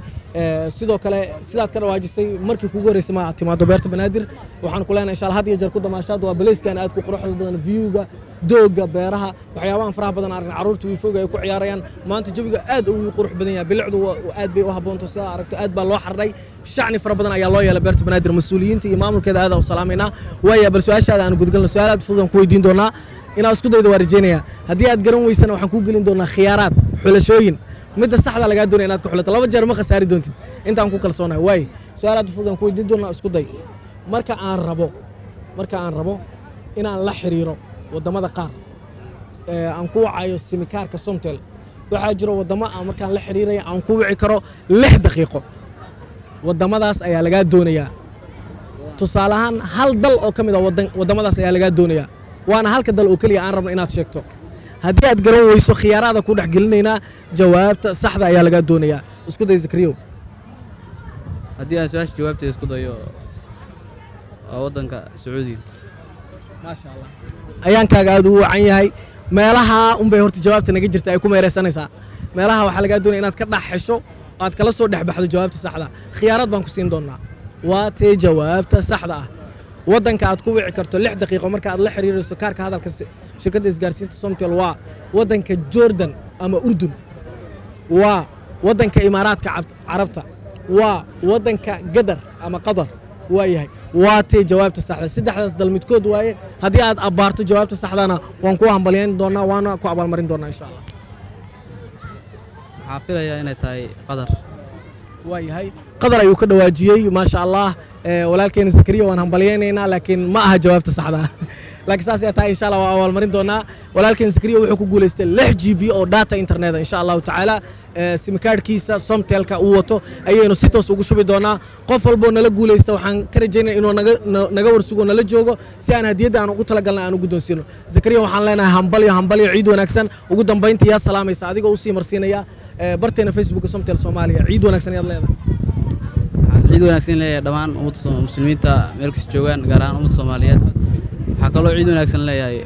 Sidoo kale sidaad ka dhawaajisay, markii kugu horreysay ma aad timaado beerta Banaadir. Waxaan ku leenahay insha Allah had iyo jeer ku damaashaad. Waa baleyskan aad ku quruxda badan, viewga, doogga, beeraha, waxyaabahan faraha badan aragna, carruurta wiifowga ay ku ciyaarayaan. Maanta jawiga aad uu qurux badan yahay, bilicdu aad bay u habboonto. Sidaa aragto, aad baa loo xardhay, shacni fara badan ayaa loo yeelay beerta Banaadir. Mas-uuliyiinta iyo maamulkeeda aad u salaamaynaa. Waaya, bal su-aashaada aan gudgalno. Su-aal aad fudud aan ku weydiin doonaa, inaad isku daydo waa rajaynayaa. Haddii aad garan weysana, waxaan kuu gelin doonaa khiyaaraad, xulashooyin. Midda saxda lagaa doonaya inaad ku xulato. Laba jeer ma khasaari doontid intaan ku kalsoonahay. Waay, su-aal aad fudud aan ku weydiin doonaa, isku day. Marka aan rabo inaan la xiriiro waddamada qaar ee aan ku wacayo simikaarka Somtel, waxaa jiro waddamo aan markaan la xiriiraya aan ku wici karo 6 daqiiqo. Waddamadaas ayaa lagaa doonayaa. Tusaale ahaan, hal dal oo ka mid a waddamadaas ayaa lagaa doonayaa, waana halka dal oo keliya aan rabno inaad sheegto. Haddii aad garan weyso, khiyaaraada ku dhex gelinaynaa. Jawaabta saxda ayaa lagaa doonayaa. Isku day, Zakriyow. Haddii aan su-aasha jawaabteeda isku dayo, waa waddanka Sacuudiga. Maasha Allah, ayaankaaga aad ugu wacan yahay. Meelaha unbay horta jawaabta naga jirta ay ku meereysanaysaa. Meelaha waxaa lagaa doonaya inaad ka dhex hesho oo aad kala soo dhex baxdo jawaabta saxda. Khiyaarad baan ku siin doonaa. Waa tee jawaabta saxda ah? Waddanka aad ku wici karto 6 daqiiqo marka aad la xiriirayso kaarka hadalka shirkadda isgaarsiinta Somtel waa waddanka Jordan ama Urdun, waa waddanka Imaaraadka Carabta, waa waddanka Gadar ama Qatar. Waa yahay, waa tee jawaabta saxda? Saddexdaas dal midkood waaye. Haddii aad abbaarto jawaabta saxdana, waan ku hambalyayn doonaa, waana ku abaalmarin doonaa insha Allah. Waxaa filayaa inay tahay Qatar. Waa yahay, Qadar ayuu ka dhawaajiyey. Maasha Allah. Walaalkeena Zakariya waan hambalyaynaynaa, laakiin ma aha jawaabta saxda ah. Laakiin saas ay tahay, insha Allah waa abaalmarin doonaa. Walaalkeen Zakariya wuxuu ku guulaystay 6 GB oo data internet. Insha Allahu tacaala simikaadhkiisa Somtelka uu wato ayaynu si toos ugu shubi doonaa. Qof walboo nala guulaysta waxaan ka rajaynaya inuu naga warsugo, nala joogo, si aan hadiyadda aan ugu talagalnay aan u guddoonsiino. Zakariya waxaan leenahay hambalyo, hambalyo, ciid wanaagsan. Ugu dambaynta yaa salaamaysa adigoo usii marsiinaya barteena Facebooka Somtel Soomaaliya? Ciid wanaagsan yaad leedahay? Waxaan ciid wanaagsan leeyahay dhammaan ummadda muslimiinta meel kasta joogaan, gaar ahaan ummadda Soomaaliyeed. Waxaa kaloo ciid wanaagsan leeyahay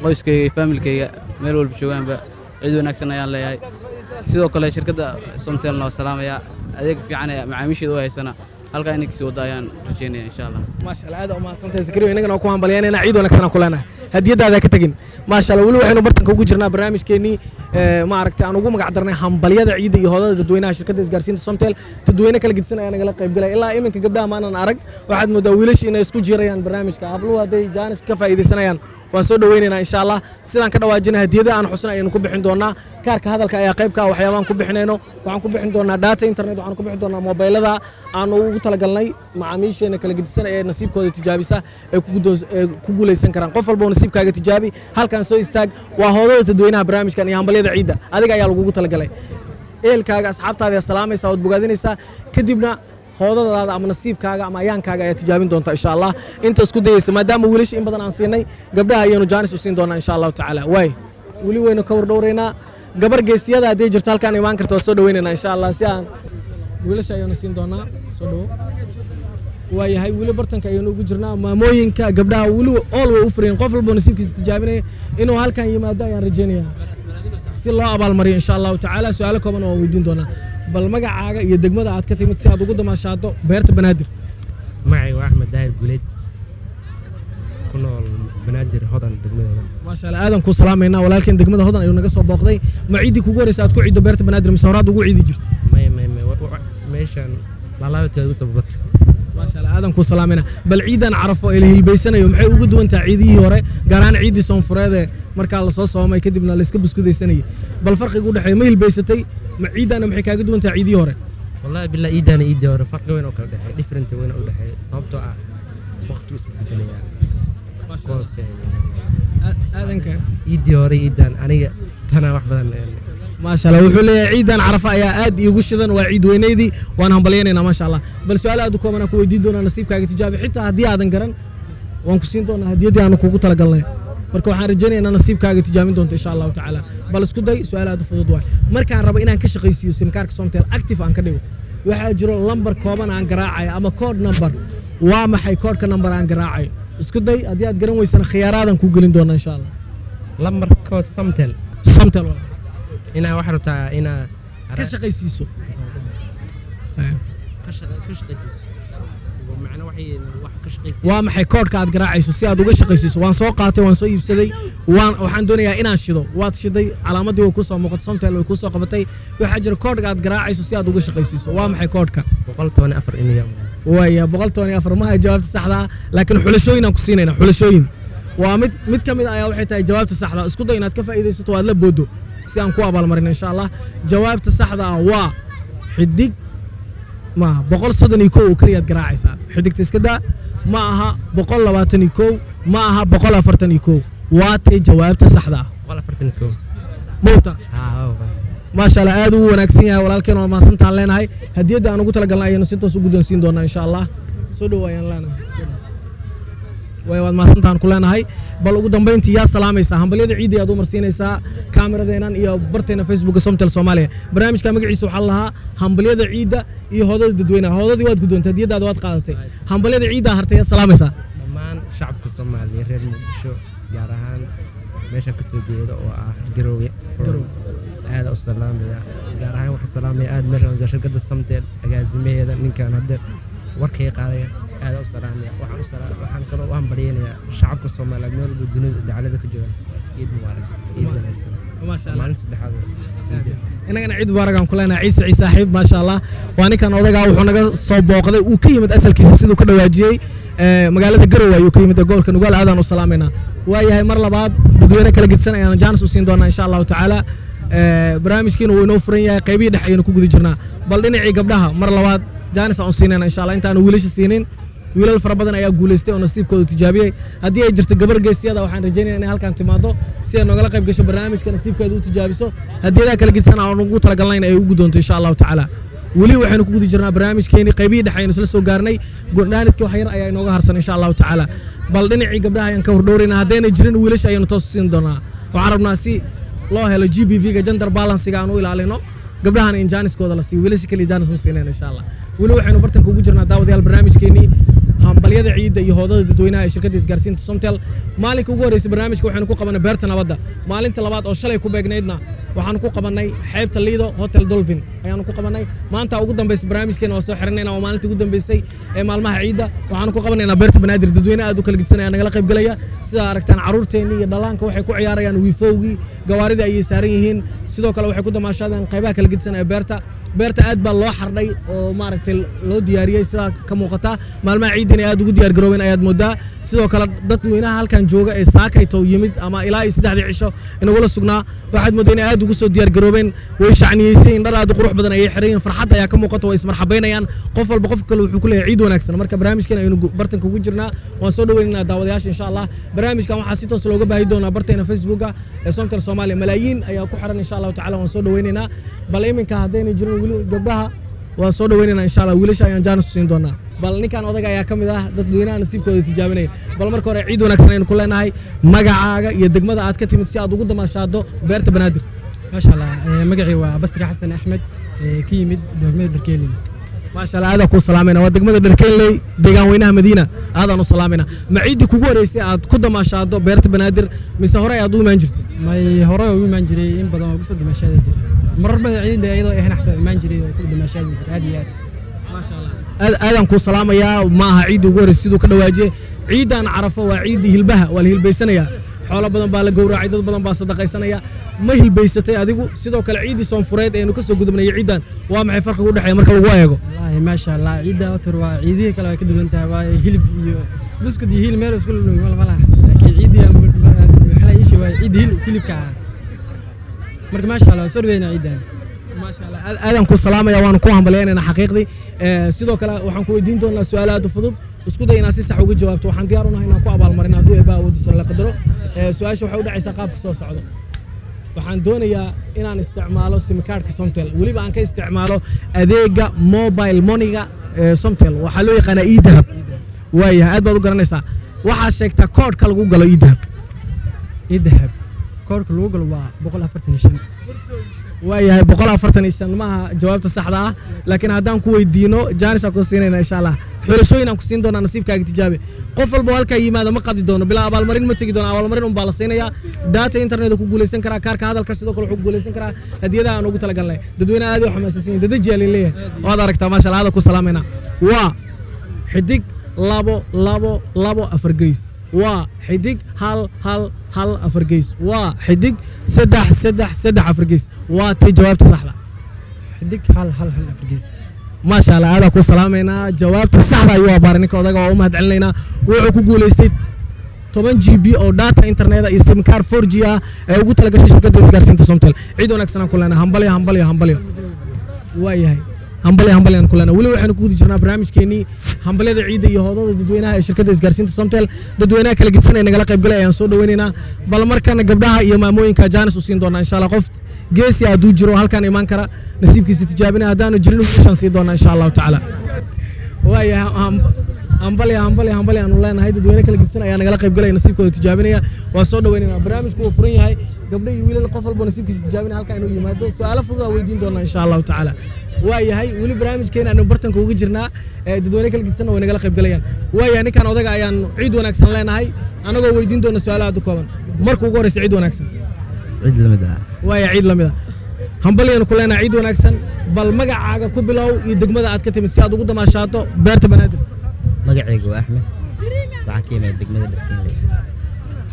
qoyskayga iyo faamilkayga meel walba joogaanba, ciid wanaagsan ayaan leeyahay. Sidoo kale shirkadda Somtelna waa salaamayaa. Adeeg fiican ee macaamiisheeda u haysana halkaa inay kasii wadda ayaan rajaynaya insha Allah. Maasha Allah, aad u mahadsantahay Zakariya. Innagana waa ku hambalyaynayna, ciid wanaagsan aan ku leenahay. Hadiyadaada ka tegin. Maasha Allah, weli waxaynu bartanka ugu jirnaa barnaamijkeennii ma aragtay aan ugu magac darnay hambalyada ciidda iyo hoodada dadweynaha shirkadda isgaarsiinta Somtel. Dadweyne kala gedisan ayaa nagala qayb galay. Ilaa iminka gabdhaha maanan arag, waxaad moodaa wiilashii inay isku jiirayaan barnaamijka. Habluhu hadday jaanis ka faa'iidaysanayaan, waan soo dhoweynaynaa insha Allah. Sidaan ka dhawaajinay, hadiyada aan xusna ayaynu ku bixin doonaa. Kaarka hadalka ayaa qayb ka ah waxyaabahan ku bixinayno. Waxaan ku bixin doonaa data internet, waxaan ku bixin doonaa mobilada aanu ugu talagalnay macaamiisheena kala gedisan ee nasiibkooda tijaabisa ee ku ee ku guuleysan karaan. Qof walba oo nasiibkaaga tijaabi, halkan soo istaag. Waa hoodada dadweynaha barnaamijkan iyo hambalyada ciidda, adiga ayaa lagugu talagalay. Ehelkaaga, asxaabtaada ayaa salaamaysaa, waad bogaadinaysaa, kadibna hoodadaada ama nasiibkaaga ama ayaankaaga ayaa tijaabin doonta insha Allah. Inta isku dayeysa, maadaama wiilasha in badan aan siinay, gabdhaha ayaanu jaanis u siin doonaa insha Allahu tacaala. Waay, weli waynu ka war dhowraynaa. Gabar geesiyada hadday jirto halkaan imaan karta, waa soo dhoweynaynaa insha Allah. Si aan wiilasha ayaanu siin doonaa. Soo dhowo. Waayahay, weli bartanka ayaynu ugu jirnaa. Maamooyinka, gabdhaha weli ool way u fureen. Qof walbo nasiibkiisa tijaabinaya inuu halkan yimaado ayaan rajaynayaa si loo abaalmariyo insha Allahu tacaala. Su-aalo kooban oo weydiin doonaa. Bal magacaaga iyo degmada aad ka timid si aad ugu damaashaado beerta Banaadir. Magacayga waa Axmed Daahir Guleed, ku nool Banaadir, Hodan, degmada. Maasha Allah, aadan kuu salaamaynaa walaalkeen. Degmada Hodan ayuu naga soo booqday. Ma ciiddii kugu horeysa aad ku ciiddo beerta Banaadir mise horaad ugu ciidi jirto? Maya, maya, maya, meeshaan laalaabadkeeda ugu soo bata. Maasha Allah, aadan kuu salaamayna. Bal ciidan Carafo ee la hilbaysanayo maxay ugu duwan tahay ciidihii hore, gaar ahaan ciiddii Soonfureed ee markaa lasoo soomay kadibna layska buskudaysanayay? Bal farqiga u dhexeeya, ma hilbaysatay? Ma ciidaana maxay kaaga duwan tahay ciidihii hore? Wallahi billah, iidaana iidii hore farqi weyn oo kala dhexeeya, different weyn oo u dhexeeya, sababtoo ah waqti isbedelayaa koos. Aadanka. Iidii hore, iidaan aniga tanaa wax badan. Maasha Allah, wuxuu leeyahay ciidan Carafa ayaa aad iigu shidan, waa ciid weyneydii, waan hambalyaynaynaa. Maasha Allah, bal su-aal aad u kooban aan ku weydiin doonaa, nasiibkaaga tijaabi. Xitaa haddii aadan garan, waan ku siin doonaa hadiyaddii aanu kugu talagalnay. Marka waxaan rajaynayaa nasiibkaaga tijaabin doonto insha Allahu tacaala. Bal isku day, su-aal aad u fudud waay. Markaan rabo inaan ka shaqaysiiyo simkaarka Somtel, active aan ka dhigo, waxaa jiro lambar kooban aan garaacayo ama code number. Waa maxay koodhka number aan garaacayo? Isku day. Haddii aad garan weysana, khiyaaraadaan kuu gelin doonaa insha Allah. Lambarka Somtel? Somtel walaal. Inaa waxaa rabtaa inaa ka shaqaysiiso. Ka shaqaysiiso, macna waxay wax ka shaqaysiiso. Waa maxay koodhka aad garaacayso si aad uga shaqaysiiso? Waan soo qaatay, waan soo iibsaday, waxaan doonayaa inaan shido. Waad shiday, calaamadii way kusoo muuqatay, Somtel way kusoo qabatay. Waxaa jira koodhka aad garaacayso si aad uga shaqaysiiso. Waa maxay koodhka? 114 inaya. Waaya, 114 maha jawaabta saxda ah, laakiin xulashooyin aan ku siinayna. Xulashooyin waa mid mid ka mid ah ayaa waxay tahay jawaabta saxda. Isku day inaad ka faa'iidaysato, aad la boodo si aan ku abaalmarin insha Allah. Jawaabta saxda ah waa xidig maaha, 131 oo keliyaad garaacaysaa. Xidigta iska daa. Ma aha 121, ma aha 141. Waa tay jawaabta saxda ah? 141. Mowta. Haa. Maasha Allah, aad ugu wanaagsan yahay walaalkeen, waa mahadsantaan leenahay. Hadiyadda aan ugu talagalnay ayaynu si toos u guddoonsiin doonaa insha Allah. Soo dhow ayaan leenahay. Soo dhow. Way, waad mahadsantaan ku leenahay. Bal ugu dambayntii yaa salaamaysaa? Hambalyada ciidda ayaad u marsiinaysaa kaameradeenan iyo barteena Facebooka Somtel Soomaaliya. Barnaamijka magaciisa waxaa la lahaa hambalyada ciidda iyo hoodada dadweynaha. Hoodadii waad guddoontay, hadiyadaada waad qaadatay, hambalyada ciiddaa hartay. Yaad salaamaysaa? Dhammaan shacabka Soomaaliya, reer Muqdisho, gaar ahaan meesha ka soo jeeda oo ah Garoowe, aada u salaamaya. Gaar ahaan waxaan salaamaya aad meesha shirkadda Samtel, agaasimaheeda, ninkan hadda warkay qaadaya, aada u salaamaya. Waxaan kaloo u hambalyeynayaa shacabka Soomaaliyeed meel walba dunida dacalada ka jooga. Ciid mubaarak, ciid wanaagsan. Maasha Allah. Maalinta saddexaad ciidda. Innagana ciid mubaarak aan ku leenahay. Ciise Ciise saaxiib, maasha Allah, waa ninkan odagaa. Wuxuu naga soo booqday, uu ka yimid asalkiisa siduu ka dhawaajiyey magaalada Garowe ayuu ka yimid ee gobolka Nugaal. Aadaan u salaamaynaa. Waayahay, mar labaad dadweyne kala gedsan ayaan jaanis u siin doonaa insha Allahu tacaala. Barnaamijkiina wuu inoo furan yahay, qaybihii dhex ayaynu ku guda jirnaa. Bal dhinacii gabdhaha mar labaad jaanis aan u siinayna insha Allah, intaanu wiilasha siinin. Wiilal fara badan ayaa guulaystay oo nasiibkooda tijaabiyey. Haddii ay jirto gabar geesiyada, waxaan rajaynaya inay halkan timaado si ay noogala qayb gasho barnaamijka, nasiibkeeda u tijaabiso, hadiyadaha kala gedsan aan ugu talagalnayna ay u guddoonto insha Allahu tacaala. Weli waxaynu ku guda jirnaa barnaamijkeeni, qaybihii dhexe ayaynu isla soo gaarnay, gondhaanidkii wax yar ayaa inooga harsan insha Allahu tacaala. Bal dhinacii gabdhaha ayaan ka hordhowraynaa. Haddaynay jirin wiilasha ayaynu toos u siin doonaa. Waxaan rabnaa si loo helo GBV-ga, gender balancega aan u ilaalino, gabdhahana in jaaniskooda la siiyo. Wiilasha keliya jaanis ma siinayna insha Allah. Weli waxaynu bartanka ugu jirnaa, daawadayaal, barnaamijkeenii. Hambalyada ciidda iyo hoodada dadweynaha ee shirkadda isgaarsiinta Somtel. Maalinka ugu horreysay barnaamijka waxaynu ku qabanay Beerta Nabadda. Maalinta labaad oo shalay ku beegnaydna waxaanu ku qabannay xeebta Liido, Hotel Dolphin ayaanu ku qabannay. Maanta ugu dambaysa barnaamijkeena waa soo xiranayna, waa maalinta ugu dambaysay ee maalmaha ciidda. Waxaanu ku qabanaynaa Beerta Banaadir. Dadweyne aad u kala gedisanaya nagala qayb galaya. Sidaa aragtaan, carruurteennii iyo dhallaanka waxay ku ciyaarayaan wiifowgii, gawaarida ayay saaran yihiin. Sidoo kale waxay ku damaashaadeen qaybaha kala gedisan ee beerta. Beerta aad baa loo xardhay oo maaragtay loo diyaariyey. Sidaa ka muuqata, maalmaha ciidda inay aad ugu diyaar garoobeen ayaad moodaa. Sidoo kale dadweynaha halkan jooga ee saakayto yimid ama ilaa iyo 3dii cisho inagula sugnaa, waxaad moodaa inay aad ugu soo diyaar garoobeen. Way shacniyeyseen, dhar aad u qurux badan ayay xiran yihiin, farxad ayaa ka muuqata, way ismarxabaynayaan. Qof walba qof kale wuxuu ku leeyahay ciid wanaagsan. Marka barnaamijkan aynu bartanka ugu jirnaa, waan soo dhaweynaynaa daawadayaasha insha Allah. Barnaamijkan waxaa si toos looga baahi doonaa barteena Facebooka ee Somtel Soomaaliya. Malaayiin ayaa ku xiran insha Allahu tacala. Waan soo dhaweynaynaa. Bal iminka haddayna jirin weli gabdhaha waan soo dhaweynaynaa insha Allah, wiilasha ayaan jaanis siin doonaa. Bal ninkan odaga ayaa ka mid ah dadweynaha nasiibkooda tijaabinaya. Bal marka hore ciid wanaagsan aynu ku leenahay. Magacaaga iyo degmada aad ka timid si aad ugu damaashaado Beerta Banaadir. Maasha Allah, magacii waa Basri Xasan Axmed, ka yimid degmada Dharkeeley. Maasha Allah, aadaan kuu salaamayna. Waa degmada Dharkeeley, deegaan weynaha Madiina, aadaan u salaamayna. Ma ciiddii kugu horeysay aad ku damaashaado Beerta Banaadir mise hore aad u imaan jirtay? May, hore ugu imaan jiray, in badan oo kusoo damaashaadi jiray. Marar badan ciidda iyadoo ahayn xataa imaan jiray oo ku damaashaadi jiray aad iyo aad. Maasha Allah, aad aadaan kuu salaamayaa. Ma aha ciiddii ugu horreysay siduu ka dhawaajiyey. Ciidan Carafo waa ciiddii hilbaha, waa la hilbaysanayaa, xoolo badan baa la gowracay, dad badan baa sadaqaysanaya. Ma hilbaysatay adigu? Sidoo kale ciiddii soonfureed eenu ka soo gudubnay ciiddan, waa maxay farqiga u dhexeeya marka lagu eego? Wallaahi maasha Allah, ciidda otur waa ciidihii kale way ka duwan tahay, waa hilib iyo buskud iyo hilib meel isku ma laha, laakiin ciiddii waxaa la ii waa ciidda hilibka ah. Marka maasha Allah, soo dhaweynaa ciiddan. Maasha Allah, aadaan ku salaamaya, waanu ku hambalyaynayna xaqiiqdii. Sidoo kale waxaan ku weydiin doonaa su'aalo aad u fudud. Isku day inaad si sax uga jawaabto. Waxaan diyaar u nahay inaan ku abaalmarin hadduu Eebba awooddiisa la qadaro. Su-aasha waxay u dhacaysaa qaabka soo socdo. Waxaan doonayaa inaan isticmaalo simkaarhka Somtel, weliba aan ka isticmaalo adeega mobile moneyga ee Somtel, waxaa loo yaqaanaa eDahab. Waayahay, aad baad u garanaysaa. Waxaad sheegtaa koodhka lagu galo eDahab. eDahab koodhka lagu galo waa 145. Waayahay, 145 maaha jawaabta saxda ah, laakiin haddaan ku weydiino jaanis aan ku siinayna insha Allah. Xulashooyin aan ku siin doonaa, nasiibkaaga tijaabi. Qof walba oo halkaa yimaada ma qadi doono, bilaa abaalmarin ma tegi doono. Abaalmarin unbaa la siinayaa. Data internet ku guuleysan karaa, kaarka hadalka sidoo kale wuxuu ku guuleysan karaa hadiyadaha aan ugu talagalnay. Dadweyne aad u xamaasansan yihiin, dadajiyaa leeyahay, waad aragtaa. Maasha Allah, aada ku salaamayna. Waa *222 4#, waa *111 4#, waa *333 4#. Waa tay jawaabta saxda? *111 4#. Maasha Allah, aadaa ku salaamaynaa. Jawaabta saxda ayuu abaaray ninka odaga, waa u mahad celinaynaa. Wuxuu ku guuleystay 10 GB oo data internet iyo simcard 4G ah ee ugu talagashay shirkadda isgaarsiinta Somtel. Ciid wanaagsan aan ku leenahay. Hambalyo, hambalyo, hambalyo. Waayahay, hambalyo, hambalyo aan ku leenahay. Weli waxaynu ku guda jirnaa barnaamijkeenii hambalyada ciidda iyo hoodada dadweynaha ee shirkadda isgaarsiinta Somtel. Dadweynaha kala gedisan ee nagala qayb galay ayaan soo dhaweynaynaa. Bal markana gabdhaha iyo maamooyinka jaanis u siin doonaa insha Allah. Qof geesi hadduu jiro halkaan imaan kara, nasiibkiisa tijaabinaya. Haddaanu jirin, wiilashaan siin doonaa insha Allahu tacaala. Waayahay, hambalyo, hambalyo, hambalyo aanu leenahay. Dadweyne kala gedisan ayaa nagala qayb galaya, nasiibkooda tijaabinaya, waa soo dhaweynayna. Barnaamijku wuu furan yahay, gabdho iyo wiilal, qof walbo nasiibkiisa tijaabinaya halkaa inuu yimaado. Su'aalo fudud aa weydiin doonaa insha Allahu tacaala. Waayahay, weli barnaamijkeena aanu bartanka uga jirnaa, dadweyne kala gedisanna way nagala qayb galayaan. Waayahay, ninkan odaga ayaan ciid wanaagsan leenahay, anagoo weydiin doona su'aalo aad u kooban. Marka ugu horeysa, ciid wanaagsan. Cid lamid ah. Waaya, ciid lamid ah, hambalyanu ku leenahay, ciid wanaagsan. Bal magacaaga ku bilow iyo degmada aad ka timid si aad ugu damaashaato Beerta Banaadir. Magacaygu waa Axmed, waxaan ka imaaday degmada Dharkiinley.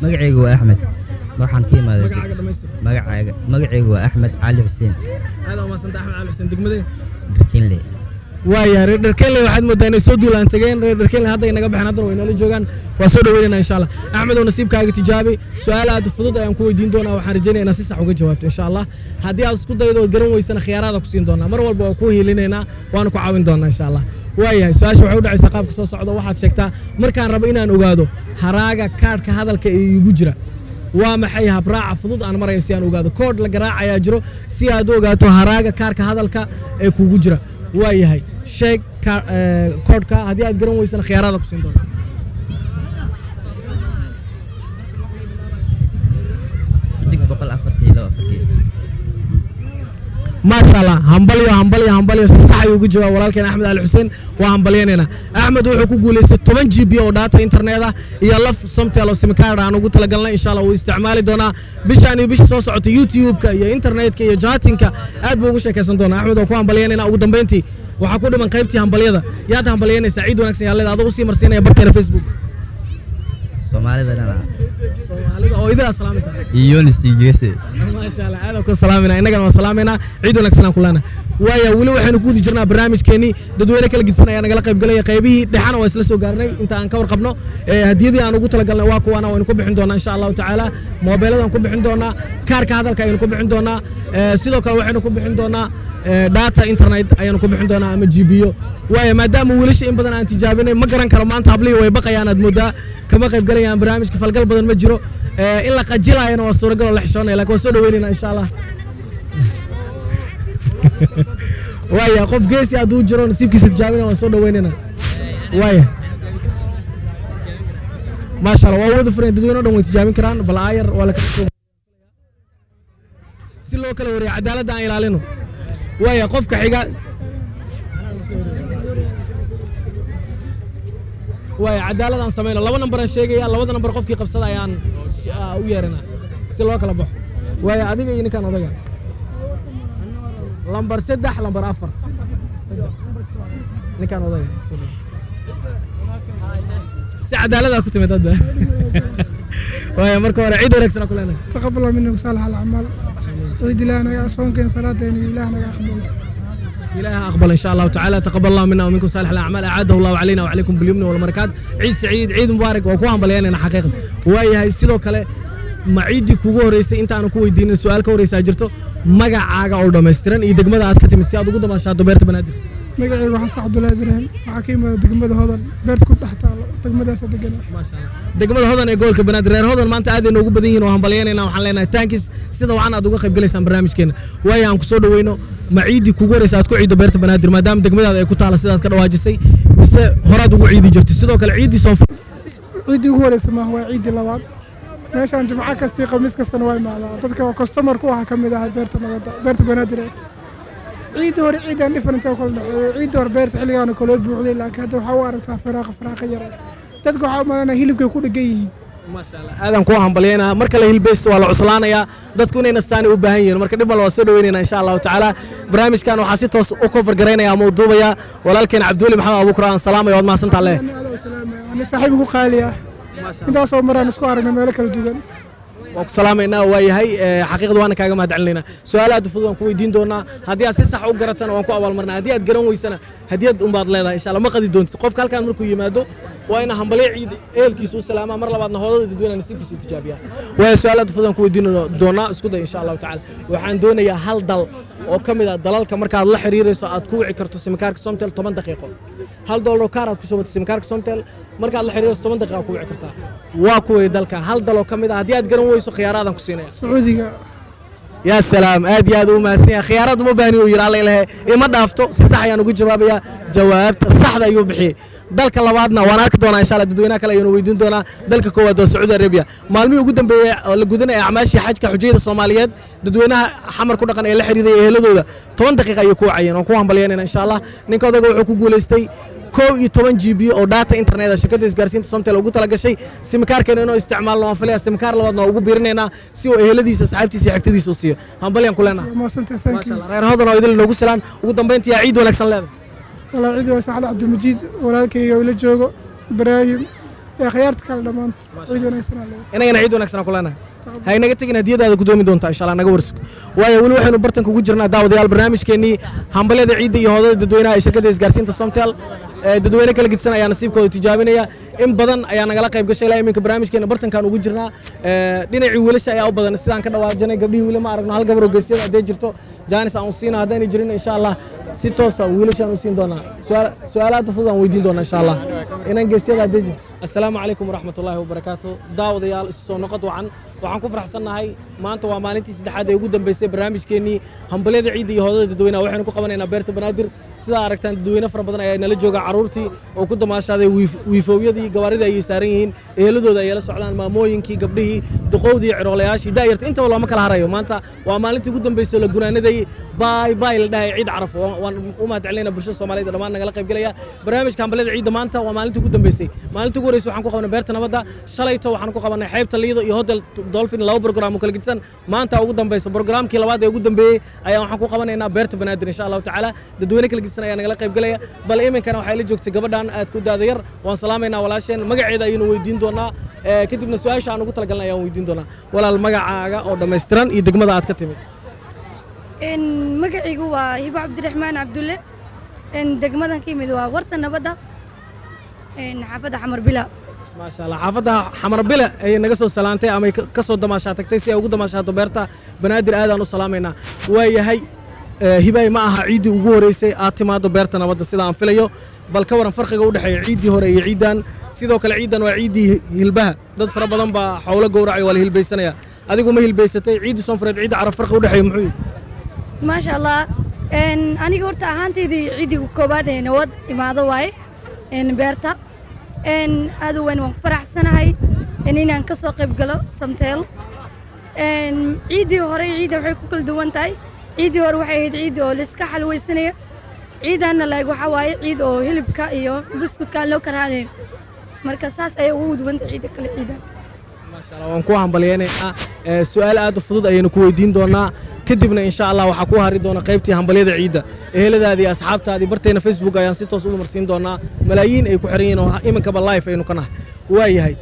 Magacaygu waa Axmed, waxaan ka imaaday Magacaaga dhamaystir. Magacaygu waa Axmed Cali Xuseen. Aad u mahadsantahay, Axmed Cali Xuseen. Degmada? Dharkiinley. Waaya, reer Dharkenley waxaad moodaa inay soo duulaan tageen. Reer Dharkenley hadda ay naga baxeen, haddana way noola joogaan. Waa soo dhaweynayna insha Allah. Axmed oo nasiibkaaga tijaabi. Su'aal aad u fudud ayaan ku weydiin doonaa. Waxaan rajeynaya inaad si sax uga jawaabto insha Allah. Haddii aad isku daydo ood garan weysana, khiyaaraada ku siin doonaa. Mar walba waa ku hiilinaynaa, waana ku caawin doonaa insha Allah. Waayahay, su-aasha waxay u dhacaysaa qaabka soo socda. Waxaad sheegtaa, markaan rabo inaan ogaado haraaga kaadhka hadalka ee iigu jira, waa maxay habraaca fudud aan maraya si aan ogaado? Koodh la garaacayaa jiro si aad u ogaato haraaga kaarka hadalka ee kugu jira. Waa yahay, sheeg koodhka. Haddii aad garan weysana, khiyaaraada ku siin doona. *142 4#. Maasha Allah, hambalyo, hambalyo, hambalyo. Si sax ayuu ugu jawaab walaalkeen Axmed Ali Xuseen. Waa hambalyaynayna. Axmed wuxuu ku guuleystay 10 GB oo data internet ah iyo laf Somtel oo simcard aan ugu talagalnay. Insha Allah wuu isticmaali doonaa bishaan iyo bisha soo socota. YouTube-ka iyo internetka iyo chatting-ka aad buu ugu sheekaysan doonaa. Axmed waa ku hambalyaynayna. Ugu dambeyntii, waxaa ku dhiman qaybtii hambalyada. Yaad hambalyaynaysaa? Ciid wanaagsan yaa leeda, adoo usii marsiinaya barteena Facebook? Soomaalida dhan. Soomaalida oo idin salaamaysa. Iyo Yonis Geese. Maasha Allah, aad ku salaamayna. Innagana waa salaamayna, ciid wanaagsan aan ku leenahay. Waaya, weli waxaynu ku guda jirnaa barnaamijkeenii. Dadweyne kala gedisan ayaa nagala qayb galaya. Qaybihii dhexana waa isla soo gaarnay. Inta aan ka warqabno, hadiyadii aan ugu talagalnay waa kuwaana. Waynu ku bixin doonaa, insha Allahu tacaala. Moobeeladaan ku bixin doonaa, kaarka hadalka ayaynu ku bixin doonaa. Sidoo kale waxaynu ku bixin doonaa data internet ayaanu ku bixin doonaa ama GB-yo. Waaya, maadaama wiilasha in badan aan tijaabinay, ma garan karo maanta hablihii way baqayaan aad moodaa, kama qayb galayaan barnaamijka. Falgal badan ma jiro. In la qajilaayana waa suuragal oo la xishoonaya, laakiin waan soo dhaweynayna, insha Allah. Waaya, qof geesi hadduu jiro nasiibkiisa tijaabinaya, waan soo dhaweynayna. Waaya, maasha Allah, waa wada furan, dadweyne o dhan way tijaabin karaan. Bal aayar waa la kala si loo kala wariyo, cadaaladda aan ilaalino. Waaya, qofka xiga. Waaya, cadaalad aan samayno. Laba nambar aan sheegaya, labada nambar qofkii qabsada ayaan u yeeranaa si loo kala baxo. Waaya, adiga iyo ninkan odaga, lambar 3, lambar 4, ninkan odaga soo dhawo. Si cadaaladaa ku timid hadda. Waaya, marka hore ciid wanaagsan aan ku leenahay. تقبل الله منك صالح الأعمال، عيد إله نجا صونكن صلاتين، إله نجا أقبل. إله أقبل إن شاء الله تعالى. تقبل الله منا ومنكم صالح الأعمال، أعاده الله علينا وعليكم باليمن والبركات. عيد سعيد، عيد مبارك. Waa ku hambalyaynayna xaqiiqda. Waayahay, sidoo kale ma ciiddii kugu horeysay? Intaanu ku weydiinin, su-aal ka horeysaa jirto. Magacaaga oo dhammaystiran iyo degmada aad ka timid si aad ugu damaashaado beerta Banaadir. Magacaygu Xasan Cabdullaahi Ibraahim. Waxaa ka yimaada degmada Hodan, beerta ku dhex taalo degmadaasa degana. Degmada Hodan ee gobolka Banaadir. Reer Hodan maanta aad ay noogu badan yihiin oo hambalyaynayna. Waxaan leenahay thanks, sida wacan aad uga qayb galaysaan barnaamijkeena. Waayo, aan ku soo dhaweyno. Ma ciiddii kugu horeysa aad ku ciiddo beerta Banaadir, maadaama degmadaada ay ku taala sidaad ka dhawaajisay, mise horaad ugu ciidi jirtay? Sidoo kale ciiddii soonfur? Ciiddii ugu horeysa maaha, waa ciiddii labaad. Meeshaan jimco kastii, khamiis kastana waa imaadaa. Dadka customer-ku waxaa ka mid ahay beerta nabadda, beerta Banaadir. Ciiddii hore ciidan different oo kala dhexeeyo. Ciiddii hore beerta xilligaana kaloo buuxday, laakiin hadda waxaa u aragtaa firaaqa, firaaqa yar. Dadka waxaa u malaynaya hilibkay ku dhegan yihiin. Maasha Allah, aadaan ku hambalyaynaa. Marka la hilbaysto waa la cuslaanayaa, dadku inay nastaani u baahan yihiin. Marka dhib mal, waa soo dhaweynayna, insha Allahu tacaala. Barnaamijkan waxaa si toos u cover garaynaya ama u duubaya walaalkeen Cabdiweli Maxamed Abuukar. Aan salaamaya, waad mahadsantaa leh. Ani adaa u salaamaya, ani saaxiib igu qaali ah, intaasoo maraan isku aragnay meelo kala duwan. Waa ku salaamaynaa. Waa yahay, xaqiiqda waana kaaga mahad celinaynaa. Su-aal aad u fudud waan ku weydiin doonaa. Haddii aad si sax u garatana waan ku abaalmarnaa, haddii aad garan weysana hadiyad unbaad leedahay, insha Allah. Ma qadi doontid. Qofka halkaan markuu yimaado waa ina hambalyo ciid ehelkiisa u salaamaa, mar labaadna hoodada dadweynaha nasiibkiisa u tijaabiyaa. Waayo, su-aal aad u fudud aan ku weydiin doonaa, isku day, insha Allahu tacaala. Waxaan doonayaa hal dal oo ka mid ah dalalka markaad la xiriirayso aad ku wici karto simkaarka Somtel 10 daqiiqo. $1 oo kaar aad ku shubato simkaarka Somtel, markaad la xiriirayso 10 daqiiqo ku wici kartaa. Waa kuway dalka, hal dal oo ka mid ah? Haddii aad garan weyso, khiyaaraadaan ku siinaya. Sacuudiga. Yaa salaam, aad iyo aad u mahadsan yahay. Khiyaaraad uma baahni, uu yidhi. Alla ilahe ima dhaafto, si sax ayaan ugu jawaabayaa. Jawaabta saxda ayuu bixiyey. Dalka labaadna waan arki doonaa, insha Allah. Dadweynaha kale ayaynu weydiin doonaa. Dalka koowaad waa Sacuudi Arabia. Maalmihii ugu dambeeyey oo la gudanaya acmaashii xajka, xujayda Soomaaliyeed, dadweynaha Xamar ku dhaqan ee la xiriiraya eheladooda 10 daqiiqa ayay ku wacayeen. Waan ku hambalyaynayna, insha Allah. Ninka odaga wuxuu ku guulaystay 11 GB oo data internet ah, shirkadda isgaarsiinta Somtel ugu tala gashay. Simkaarkeena inuu isticmaalno waan filaya. Simkaar labaadna waa ugu biirinaynaa si uu eheladiisa, asxaabtiisa iyo xigtadiisa u siiyo. Hambalyaan ku leenahay. Waa mahadsantahay, thank Maasha you. Allah, reer Hodan oo idil noogu salaan. Ugu dambeyntii, yaa ciid wanaagsan leedahay? Walaa, ciid wanaagsan. Cali Cabdilmajiid walaalkayga ila joogo, Ibraahim ee khiyaarta kale dhammaanta, ciid wanaagsan aan leeyahay. Inagana ciid wanaagsan aan ku leenahay. Ha inaga tegin, hadiyadaada gudoomi doontaa, insha Allah. Naga warsug. Waayo, weli waxaynu bartanka ugu jirnaa, daawadayaal, barnaamijkeennii hambalyada ciidda iyo hoodada dadweynaha ee shirkadda isgaarsiinta Somtel. Dadweyne kala gedisan ayaa nasiibkooda tijaabinaya. In badan ayaa nagala qayb gashay ilaa iminka. Barnaamijkeena bartankaan ugu jirnaa. Dhinacii wiilasha ayaa u badan sidaan ka dhawaajinay. Gabdhihii weli ma aragno. Hal gabar oo geesyada hadday jirto, jaanis aan u siina. Haddaynay jirin, insha Allah, si toosa wiilashaan u siin doonaa. Su'aalaha fudud aan weydiin doonaa, insha Allah, inaan geesyada hadday jirto. Assalaamu calaykum waraxmatullaahi wabarakaatu. Daawadayaal, isu soo noqod wacan. Waxaan ku faraxsannahay maanta waa maalintii saddexaad ee ugu dambeysay barnaamijkeennii hambalyada ciidda iyo hoodada dadweynaha. Waxaynu ku qabanaynaa beerta Banaadir. Sidaa aragtaan, dadweyne fara badan ayaa nala jooga. Carruurtii oo ku damaashaaday wiifowyadii gawaaridii ayay saaran yihiin, eheladooda ayay la socdaan, maamooyinkii, gabdhihii, duqowdii, ciroolayaashii, daayarta, intaba looma kala harayo. Maanta waa maalintii ugu dambeysay oo la gunaanadayey. Bye bye la dhahay ciid Carafo. Waan u mahad celinayna bulshada Soomaaliyeed ee dhammaan nagala qayb galaya barnaamijka hambalyada ciidda. Maanta waa maalintii ugu dambeysay. Maalintii ugu horreysay waxaan ku qabanay beerta nabadda, shalayto waxaan ku qabanay xeebta Liido iyo Hotel Dolphin, laba program oo kala gedisan. Maanta ugu dambeysa programkii labaad ee ugu dambeeyey ayaa waxaan ku qabanaynaa beerta Banaadir, insha Allahu tacaala. Dadweyne kala gedisan ayaa nagala qayb galaya. Bal iminkana waxay la joogtay gabadhan aad ku daada yar. Waan salaamaynaa walaasheen, magaceeda ayaynu weydiin doonaa, kadibna su-aasha aan ugu talagalnay ayaan weydiin doonaa. Walaal, magacaaga oo dhammaystiran iyo degmada aad ka timid. Magacaygu waa Hibo Cabdiraxmaan Cabdulle. Degmadan ka yimid waa Warta Nabadda, xaafadda Xamar Bila. Maasha Allah, xaafadda Xamar Bile ayay naga soo salaantay ama ay ka soo damaashaa tagtay si ay ugu damaashaato beerta Banaadir. Aadaan u salaamaynaa. Waayahay, Hibay, ma aha ciiddii ugu horeysay aad timaado beerta nabadda sida aan filayo. Bal ka waran farqiga u dhexeeya ciiddii hore iyo ciiddan? Sidoo kale ciiddan waa ciiddii hilbaha, dad fara badan baa xowlo gowracay, waa la hilbaysanaya. Adigu ma hilbaysatay? Ciiddii Soonfureed, ciidda Caraf, farqiga u dhexeeya muxuu yahay? Maasha Allah. Aniga horta ahaantaydii ciiddii koowaad ee nabad imaado waaye beerta. Aad u weyn waan ku faraxsanahay inaan ka soo qayb galo Samteel. Ciiddii hore ciidda waxay ku kala duwan tahay, ciiddii hore waxay ahayd ciid oo layska xalweysanayo, ciidanna laag waxaa waaye ciid oo hilibka iyo buskutka aan loo karhanayn. Marka saas ayay ugu duwan tahay ciidda kale ciidan. Maasha Allah, waan ku hambalyaynaynaa. Su-aal aad u fudud ayaynu ku weydiin doonaa, kadibna insha Allah waxaa ku hari doona qaybtii hambalyada ciidda, eheladaadii, asxaabtaadii. Barteena Facebook ayaan si toos ugu marsiin doonaa, malaayiin ay ku xiran yihiin oo iminkaba live aynu ka nahay. Waayahay,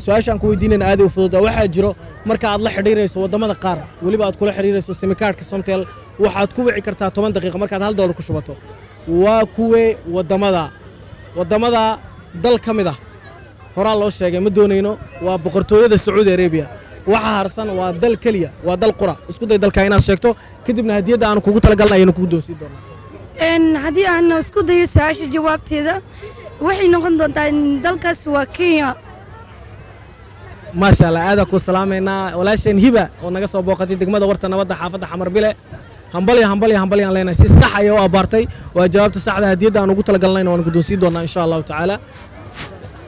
su-aasha aan ku weydiinayna aad u fudud. Waxaa jiro marka aad la xidhiirayso waddamada qaar, weliba aad kula xidhiirayso simikaarhka Somtel, waxaad ku wici kartaa 10 daqiiqo markaad $1 ku shubato. Waa kuwee waddamada? Waddamada dal ka mid ah horaa loo sheegay, ma doonayno, waa Boqortooyada Sacuudi Arabiya. Waxa harsan waa dal keliya, waa dal qura. Isku day dalka inaad sheegto, kadibna hadiyadda aanu kugu talagalna ayaynu kugu doonsiin doonaa. Haddii aan isku dayo su-aasha jawaabteeda, waxay noqon doontaa in dalkaas waa Kenya. Maasha Allah, aadaa ku salaamaynaa walaasheen Hiba oo naga soo booqatay degmada Warta Nabadda, xaafadda Xamar Bile. Hambalya, hambalya, hambalyaan leenahay. Si sax ayay u abaartay, waa jawaabta saxda. Hadiyadda aan ugu talagalnayna waan guddoonsiin doonaa insha Allahu tacaala.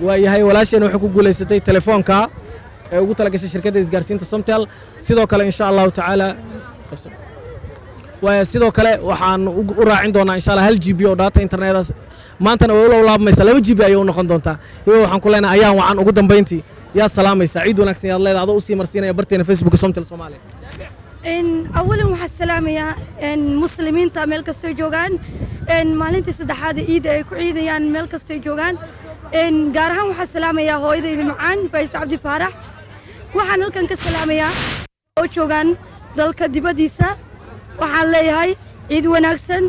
Waayahay, walaasheen waxay ku guulaysatay telefoonka ee ugu talagashay shirkadda isgaarsiinta Somtel. Sidoo kale insha Allahu tacaala waaya, sidoo kale waxaan u raacin doonaa insha Allah 1 GB oo data internet. Maantana way ula laabmaysaa, 2 GB ayay u noqon doontaa. Hiba, waxaan ku leenahay ayaan wacan. Ugu dambayntii yaa salaamaysaa? Ciid wanaagsan yaad leedahay adoo usii marsiinaya barteena Facebook Somtel Soomaaliya? Awalan waxaan salaamayaa muslimiinta meel kastoy joogaan, maalintii saddexaad ee ciidda ay ku ciidayaan meel kastoy joogaan. Gaar ahaan waxaan salaamayaa hooyadayda macaan, Fays Cabdi Faarax. Waxaan halkan ka salaamayaa oo joogaan dalka dibaddiisa. Waxaan leeyahay ciid wanaagsan,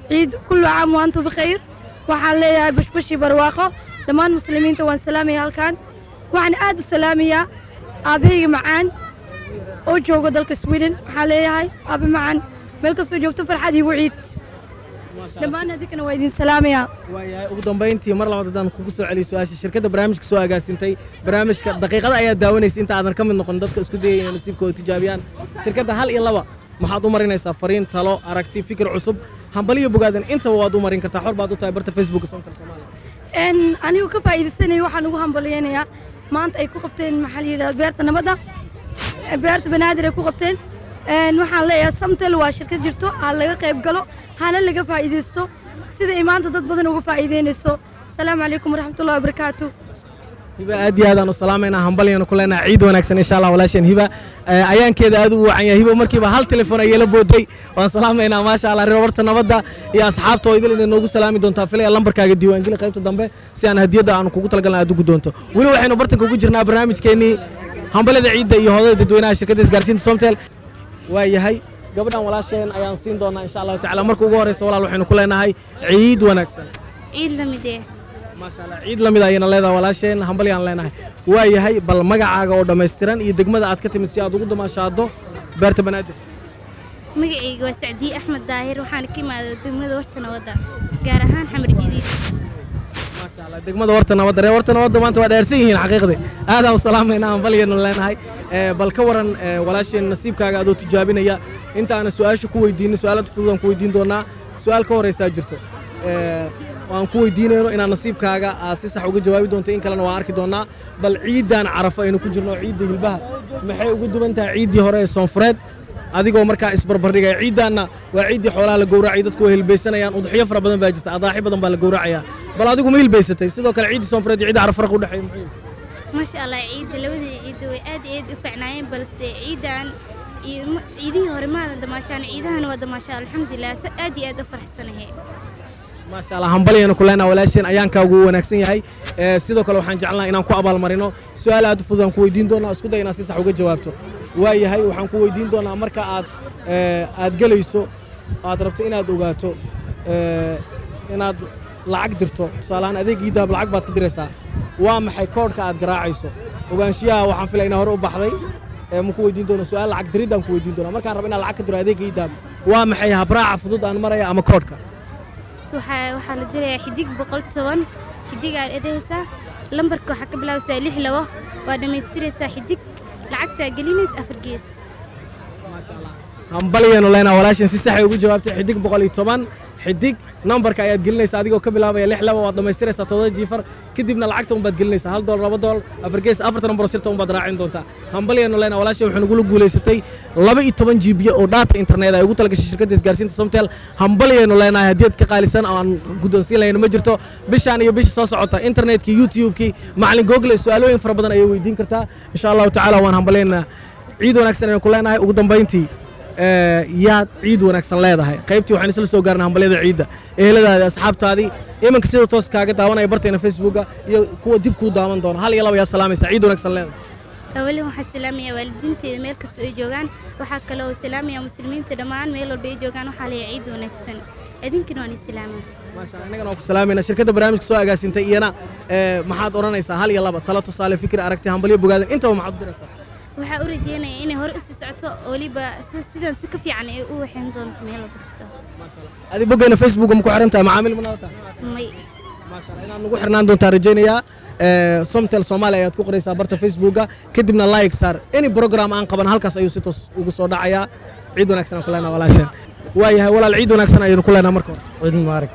ciid kullu caam wa antum bikhayr. Waxaan leeyahay bashbashi barwaaqo dhammaan muslimiinta waan salaamaya. Halkan waxaan aad u salaamayaa aabbahayga macaan oo jooga dalka Sweden. Waxaan leeyahay aabe macaan, meel kastoo joogto farxad iigu ciid. Dhammaan adinkana waa idin salaamayaa. Waayahay, ugu dambayntii mar labaad haddaan kugu soo celiyo su-aasha, shirkadda barnaamijka soo agaasintay barnaamijka, daqiiqada ayaa daawanaysa inta aadan ka mid noqon dadka isku dayaya inay nasiibkooda tijaabiyaan. Shirkadda hal iyo laba maxaad u marinaysaa? Fariin, talo, aragti, fikir cusub, hambaliyo, bogaadan, intaba waad u marin kartaa, xor baad u tahay barta Facebook Somtel Soomaaliya. Anigu ka faa'iidaysanaya, waxaan ugu hambalyaynayaa maanta ay ku qabteen, maxaa la yidhahda, beerta nabadda, beerta Banaadir ay ku qabteen. Waxaan leeyahay Samtel waa shirkad jirto, ha laga qayb galo, hana laga faa'iidaysto sida ay maanta dad badan uga faa'iideynayso. Asalaamu calaykum waraxmatullahi wabarakaatu. Hiba aad iyo aadaan u salaamaynaa, hambalyanu ku leenahay ciid wanaagsan insha Allah. Walaasheen Hiba, ayaankeeda aad u wacan yahay. Hiba markiiba hal telefoon ayay la booday. Waan salaamaynaa, maasha Allah. Reer Warta Nabadda iyo asxaabta oo idil inay noogu salaami doontaa filaya. Lambarkaaga diiwaangeli qaybta dambe si aan hadiyadda aanu kugu talagalna aad ugu doonto. Weli waxaynu bartanka ugu jirnaa barnaamijkeennii hambalyada ciidda iyo hodada dadweynaha shirkadda isgaarsiinta Somtel. Waa yahay, gabadhan walaasheen ayaan siin doonaa insha Allahu tacaala. Marka ugu horeysa, walaal, waxaynu ku leenahay ciid wanaagsan. Ciid la mid eh. Maasha Allah, ciid la mid ayayna leedahay walaasheen, hambalyaan leenahay. Waa yahay, bal magacaaga oo dhammaystiran iyo degmada aad ka timid si aad ugu damaashaado beerta Banaadir. Magacayga waa Sacdiye Axmed Daahir, waxaana ka imaaday degmada Warta Nabadda, gaar ahaan Xamar Jadiid. Maasha Allah, degmada Warta Nabadda. Reer Warta Nabadda maanta waa dheersan yihiin xaqiiqdii. Aadaan u salaamaynaa, hambalyaynu leenahay. Bal ka waran, walaasheen, nasiibkaaga adoo tijaabinaya, inta aanan su-aasha ku weydiinin, su-aalada fudud aan ku weydiin doonaa. Su-aal ka horeysaa jirto aan ku weydiinayno inaad nasiibkaaga aad si sax uga jawaabi doonto, in kalena waan arki doonaa. Bal ciiddan Carafo aynu ku jirno, ciidda hilbaha, maxay ugu duwan tahay ciiddii hore ee Soonfureed? Adigoo markaa isbarbardhigaya, ciiddaanna waa ciiddii xoolaha la gowracay, dadku way hilbaysanayaan, udxiyo fara badan baa jirta, adaaxi badan baa la gowracayaa. Bal adigu ma hilbaysatay? Sidoo kale ciiddii Soonfureed iyo ciidda Carafo farqi u dhexeeya muxuu yahay? Maasha Allah, ciidda, labadii ciidda way aad iyo aad u fiicnaayeen, balse ciidan iyo ciidihii hore maadan damaashaan, ciidahan waa damaashaa. Alxamdulilah, aad iyo aad u faraxsanahay. Maasha Allah, hambalyaynu ku leenaha walaasheen, ayaankaagu wuu wanaagsan yahay. Sidoo kale waxaan jecelnaha inaan ku abaalmarino su'aal aad u fudud aan ku weydiin doonaa. Isku day inaad si sax uga jawaabto. Waa yahay, waxaan ku weydiin doonaa, marka aad gelayso, aad rabto inaad ogaato inaad lacag dirto, tusaale ahaan adeeg eDahab lacag baad ka diraysaa, waa maxay koodhka aad garaacayso? Ogaanshiyaha waxaan filay inaa hore u baxday. Ma ku weydiin doono su'aal lacag dirid, aan ku weydiin doonaa, markaan rabo inaan lacag ka diro adeegga eDahab, waa maxay habraaca fudud aan maraya ama koodhka? Waxaa la dirayaa *110 xidigaa dhehaysaa, lambarka waxaa ka bilaabaysaa 62, waa dhammaystiraysaa xidig, lacagtaa gelinaysa 4 gees. Hambalyaynu leenaha walaashan, si saxay ugu jawaabtay. *110 xidig, nambarka ayaad gelinaysaa adigoo ka bilaabaya 62, waad dhammaystiraysaa todoba jiifar, kadibna lacagta unbaad gelinaysaa, $1, $2, 4 gees, afarta nambar sirta unbaad raacin doontaa. Hambalyaynu leenaha walaashan, waxay nagula guulaysatay 12 GB oo data internet ay ugu talagashay shirkadda isgaarsiinta Somtel. Hambalyaynu leenahay, hadiyad ka qaalisan oo aan guddoonsiin lahayno ma jirto. Bishaan iyo bisha soo socota internetkii, YouTube-kii, macalin Google su'aalooyin fara badan ayay weydiin kartaa, insha Allahu tacaala. Waan hambalyaynaa, ciid wanaagsan ayaan ku leenahay. Ugu dambayntii, yaad ciid wanaagsan leedahay? Qaybtii waxaan isla soo gaarnay hambalyada ciidda. Eheladaadii, asxaabtaadii iminka sida toos kaaga daawanaya barteena Facebooka iyo kuwa dib kuu daawan doona, hal iyo laba yaa salaamaysa, ciid wanaagsan leedahay? Awalan waxaan salaamayaa waalidiinteeda meel kasta ay joogaan. Waxaa kaloo salaamayaa muslimiinta dhammaan meel walba ay joogaan. Waxaa leeyahay ciid wanaagsan, idinkana waan islaamaa. Maasha Allah, innagana waan ku salaamayna. Shirkadda barnaamijka soo agaasintay iyana maxaad odhanaysaa? Hal iyo laba talo, tusaale, fikir, aragti, hambalyo, bogaadan, intaba maxaad u diraysaa? Waxaa u rajeynayaa inay hore usii socoto oo weliba sidan si ka fiican ay u waxayn doonto meel walba kasta. Adi boggeena Facebook ma ku xiran tahay? Macaamiil ma nala tahay? May. Maasha Allah, inaad nagu xirnaan doontaa rajaynayaa. Somtel Soomaaliya ayaad ku qoraysaa barta Facebooka, kadibna like saar. Any program aan qaban halkaas ayuu si toos ugu soo dhacayaa. Ciid wanaagsan aan ku leenahay walaasheen. Waa yahay walaal, ciid wanaagsan ayaynu ku leenahay marka hore. Ciid mubaarak.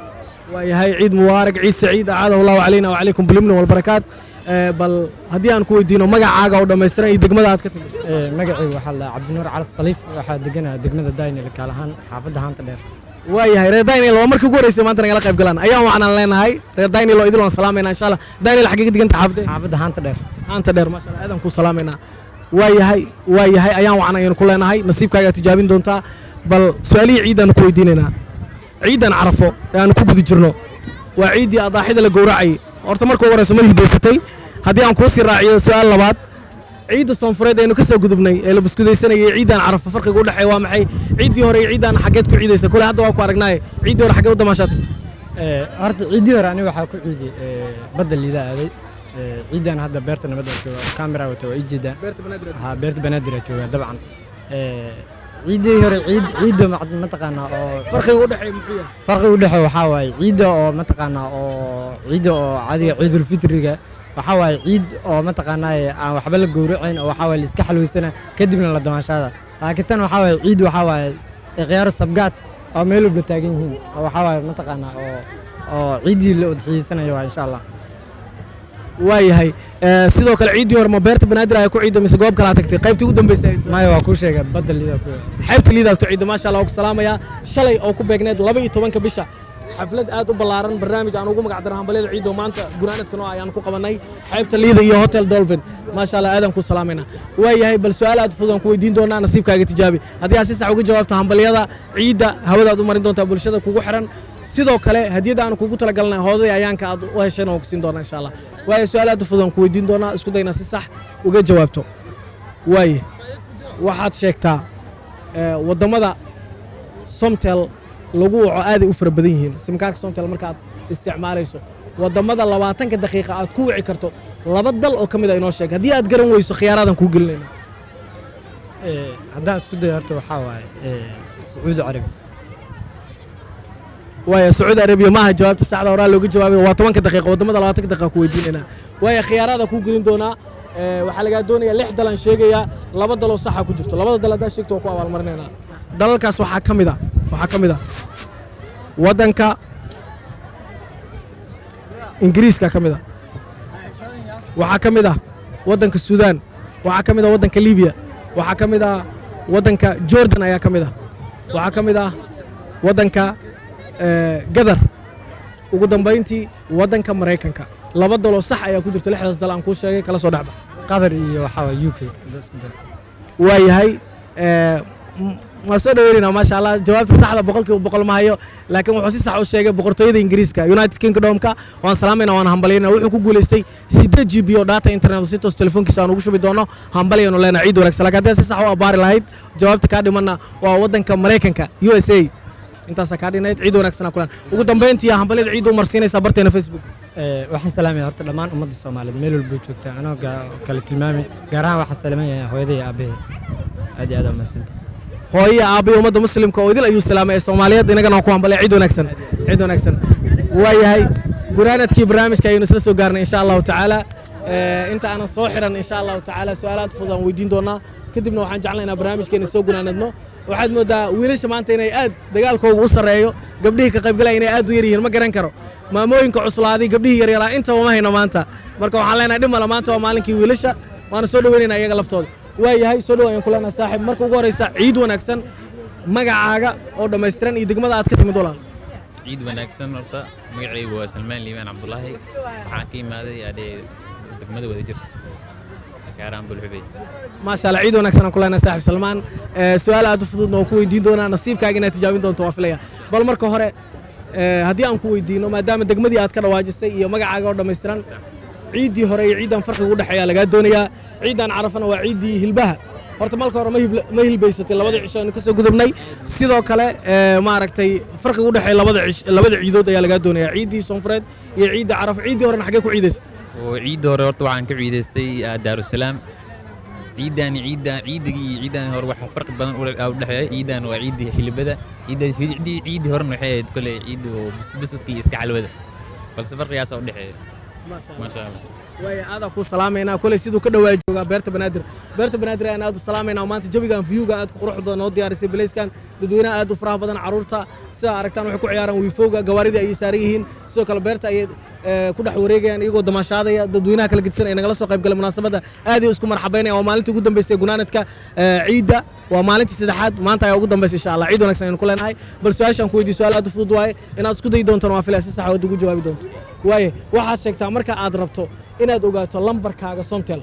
Waa yahay, ciid mubaarak, ciid saciid, acaadahu Allahu calayna wacalaykum bilimni walbarakaat. Bal haddii aan ku weydiino magacaaga oo dhammaystiran iyo degmada aad ka timid? Magacaygu waxaa la Cabdinuur Calas Khaliif, waxaa deganaa degmada Daynil, kaal ahaan xaafadda Haanta Dheer. Waa yahay, reer Daynil waa markii ugu horeysay maanta nagala qayb galaan. Ayaan waxaan leenahay reer Daynil oo idil waan salaamaynaa, insha Allah. Daynil xaggee ka diganta xaafadda? Xaafadda Haanta Dheer. Haanta Dheer, maasha Allah, aadaan ku salaamaynaa. Waa yahay, waa yahay, ayaan wacan ayaynu ku leenahay. Nasiibkaagaa tijaabin doontaa. Bal su'aalihii ciidaanu ku weydiinaynaa. Ciidan Carafo ee aanu ku guda jirno waa ciiddii adaaxida la gowracayay. Horta marka ugu horeyso, ma hilbaysatay? Haddii aan kuu sii raaciyo su'aal labaad, ciidda Soonfureed aynu ka soo gudubnay ee la buskudaysanayay, ciidan Carafo farqiga u dhexeeya waa maxay? Ciiddii hore iyo ciidan xaggeed ku ciidaysa? Kule hadda waa ku aragnaaye, ciiddii hore xaggee u damaashaatay? Horta ciiddii hore aniga waxaa ku ciiday badda Liida aaday. Ciidan hadda beerta Nabadda jooga, kamera wata, waa ii jeedaa. Beerta Banaadir. Ha, beerta Banaadir jooga dabcan. Ciiddii hore ciid ciidda mataqaanaa oo Farqiga u dhexeeya muxuu yahay? Farqiga u dhexeeya waxaa waaye ciidda oo mataqaanaa oo ciidda oo caadiga, ciidulfitriga, waxaa waaye ciid oo mataqaanaa aan waxba la gowracayn, oo waxaa waaye la iska xalweysana, kadibna la damaashaada. Laakiin tan waxaa waaye ciid, waxaa waaye ikhyaaro sabgaad oo meel walba taagan yihiin, oo waxaa waaye mataqaanaa oo ciiddii la udxiyeysanayo waa, insha Allah. Waa yahay. Sidoo kale ciiddii hore ma beerta Banaadir ayaa ku ciidda mise goob kalaa tagtay qaybtii ugu dambeysay? Maya, waa kuu sheegay, badda Liida ku. Xeebta Liidaad ku ciidda, maasha Allah, waa ku salaamayaa. Shalay oo ku beegneed 12-ka bisha, xaflad aad u ballaaran, barnaamij aan ugu magac daran hambalyada ciidda oo maanta gunaanadka noo ayaan ku qabanay xeebta Liida iyo Hotel Dolphin. Maasha Allah, aadaan ku salaamaynaa. Waa yahay, bal su'aal aad fudud aan ku weydiin doonaa, nasiibkaaga tijaabi. Haddii aad si sax uga jawaabto, hambalyada ciidda hawadaad u marin doontaa bulshada kugu xiran. Sidoo kale hadiyadda aan kugu talagalnay hooday ayaanka aad u hesheen waan ku siin doonaa, insha Allah. Waayo, su'aal aad u fudud aan ku weydiin doonaa, isku dayna si sax uga jawaabto. Waaye, waxaad sheegtaa waddamada Somtel lagu waco. Aaday u fara badan yihiin simkaarka Somtel markaad isticmaalayso. Waddamada 20-ka daqiiqa aad ku wici karto laba dal oo ka mid a inoo sheeg. Haddii aad garan weyso, khiyaaradan kuu gelinayna. Haddaan isku dayo, horta waxaa waaye Sacuudi Carabi. Waaya, Sacuudi Arabiya maaha jawaabta saxda, horaa looga jawaabay. Waa 10-ka daqiiqa, waddamada 20-ka daqiiqa ku weydiinaynaa. Waaya, khiyaarada kuu gelin doonaa. Waxaa lagaa doonayaa lix dalan sheegayaa, laba daloo saxa ku jirto. Labada dal haddaad sheegto, waa ku abaalmarinaynaa. Dalalkaas waxaa ka mid a waddanka Ingiriiska ka mid a, waxaa ka mid ah waddanka Suudaan, waxaa ka mid ah waddanka Libiya, waxaa ka mid ah Waddanka Jordan ayaa ka mid ah. Waxaa ka mid ah waddanka Gadar. Ugu dambayntii, waddanka Maraykanka. Laba daloo sax ayaa ku jirta lixdaas dal aan kuu sheegay, kala soo dhexba. Qatar iyo waxaa waaye UK. Waayahay, waan soo dhaweynayna. Maasha Allah, jawaabta saxda 100% ma hayo, laakiin wuxuu si sax u sheegay Boqortooyada Ingiriiska, United Kingdomka. Waan salaamayna, waan hambalyaynaa. Wuxuu ku guuleystay 8 GB oo data internet oo si toos telefoonkiisa aan ugu shubi doono. Hambalyaynu leenahay, ciid wanaagsan. Laakiin haddii si sax u abaari lahayd, jawaabta kaa dhimanna waa waddanka Maraykanka, USA. Intaasaa kaa dhinayd. Ciid wanaagsan kulan. Ugu dambayntii, hambalyada ciid u marsiinaysaa barteena Facebook. Waxaan salaamaya horta dhammaan ummadda Soomaaliyeed meel walba joogta, anoo kala tilmaamay. Gaar ahaan waxaan salaamaya hooyaday iyo aabbahay. Aad iyo aad aa umahadsantahay. Hooyo, aabbayo, ummadda muslimka oo idil ayuu salaamay ee Soomaaliyeed. Inagana waan ku hambalya. Ciid wanaagsan, ciid wanaagsan. Waayahay, gunaanadkii barnaamijka ayaynu isla soo gaarnay, insha Allahu tacaala. Inta aanan soo xiran, insha Allahu tacaala, su-aalaad fudud aan weydiin doonaa, kadibna waxaan jeclaynaa inaan barnaamijkeena soo gunaanadno. Waxaad moodaa wiilasha maanta inay aad dagaalkooga u sarreeyo, gabdhihii ka qaybgalaya inay aad u yar yihiin. Ma garan karo, maamooyinka cuslaaday, gabdhihii yaryaraa intaba ma hayno maanta. Marka waxaan leenahay dhib male, maanta waa maalinkii wiilasha, waana soo dhaweynaynaa iyaga laftooda. Waayahay, soo dhow ayaan ku leenahay, saaxiib. Marka ugu horeysa, ciid wanaagsan. Magacaaga oo dhammaystiran iyo degmada aad ka timid, walaal. Ciid wanaagsan. Horta magacaygu waa Salmaan Liibaan Cabdulaahi. Waxaan ka imaaday adee degmada Wadajir, gaar ahaan Bulxubey. Maasha Allah, ciid wanaagsan aan ku leenahay, saaxiib Salmaan. Su-aal aad u fududna oo ku weydiin doonaa, nasiibkaaga inaad tijaabin doonto waa filaya. Bal marka hore, haddii aan ku weydiino, maadaama degmadii aad ka dhawaajisay iyo magacaaga oo dhammaystiran, ciiddii hore iyo ciiddan farqiga u dhexeeya lagaa doonayaa. Ciiddan Carafana waa ciiddii hilbaha. Horta marka hore ma hilbaysatay labada cisho aynu ka soo gudubnay? Sidoo kale, maaragtay, farqiga u dhexeeya labada ciidood ayaa lagaa doonayaa, ciiddii Soonfureed iyo ciidda Carafo. Ciiddii horena xaggee ku ciidaysatay? Oo ciidda hore horta waxaan ka ciidaystay Daarusalaam. Ciiddaani ciidda ciidigii iyo ciiddani hore waxa farqi badan u dhexeeya. Ciiddan waa ciiddii xilibada, ciiddii horena waxay ahayd koley ciiddi oo buskudka iyo iska calwada, balse farqigaasaa u dhexeeya. Maasha Allah. Waaya, aadaa kuu salaamaynaa. Koley siduu ka dhawaa joogaa beerta Banaadir. Beerta Banaadir ayaan aad u salaamaynaa. Maanta jawigan, viewga aad ku qurux badan noo diyaarisay, bilayskan dadweynaha aad u faraha badan, carruurta sida aragtaan waxay ku ciyaaraan wiifowga, gawaaridii ayay saaran yihiin. Sidoo kale beerta ayay ku dhex wareegayaan iyagoo damaashaadaya. Dadweynaha kala gedisan ee nagala soo qayb galay munaasabadda aad ay isku marxabaynayaan. Waa maalintii ugu dambeysay gunaanadka ciidda, waa maalintii saddexaad, maanta ayaa ugu dambaysa. Insha Allah, ciid wanaagsan aynu ku leenahay. Bal su-aashaan ku weydiiyo, su-aal aad u fudud waaye, inaad isku dayi doontona waa filaya, si sax aad ugu jawaabi doonto. Waaye, waxaad sheegtaa, marka aad rabto inaad ogaato lambarkaaga Somtel,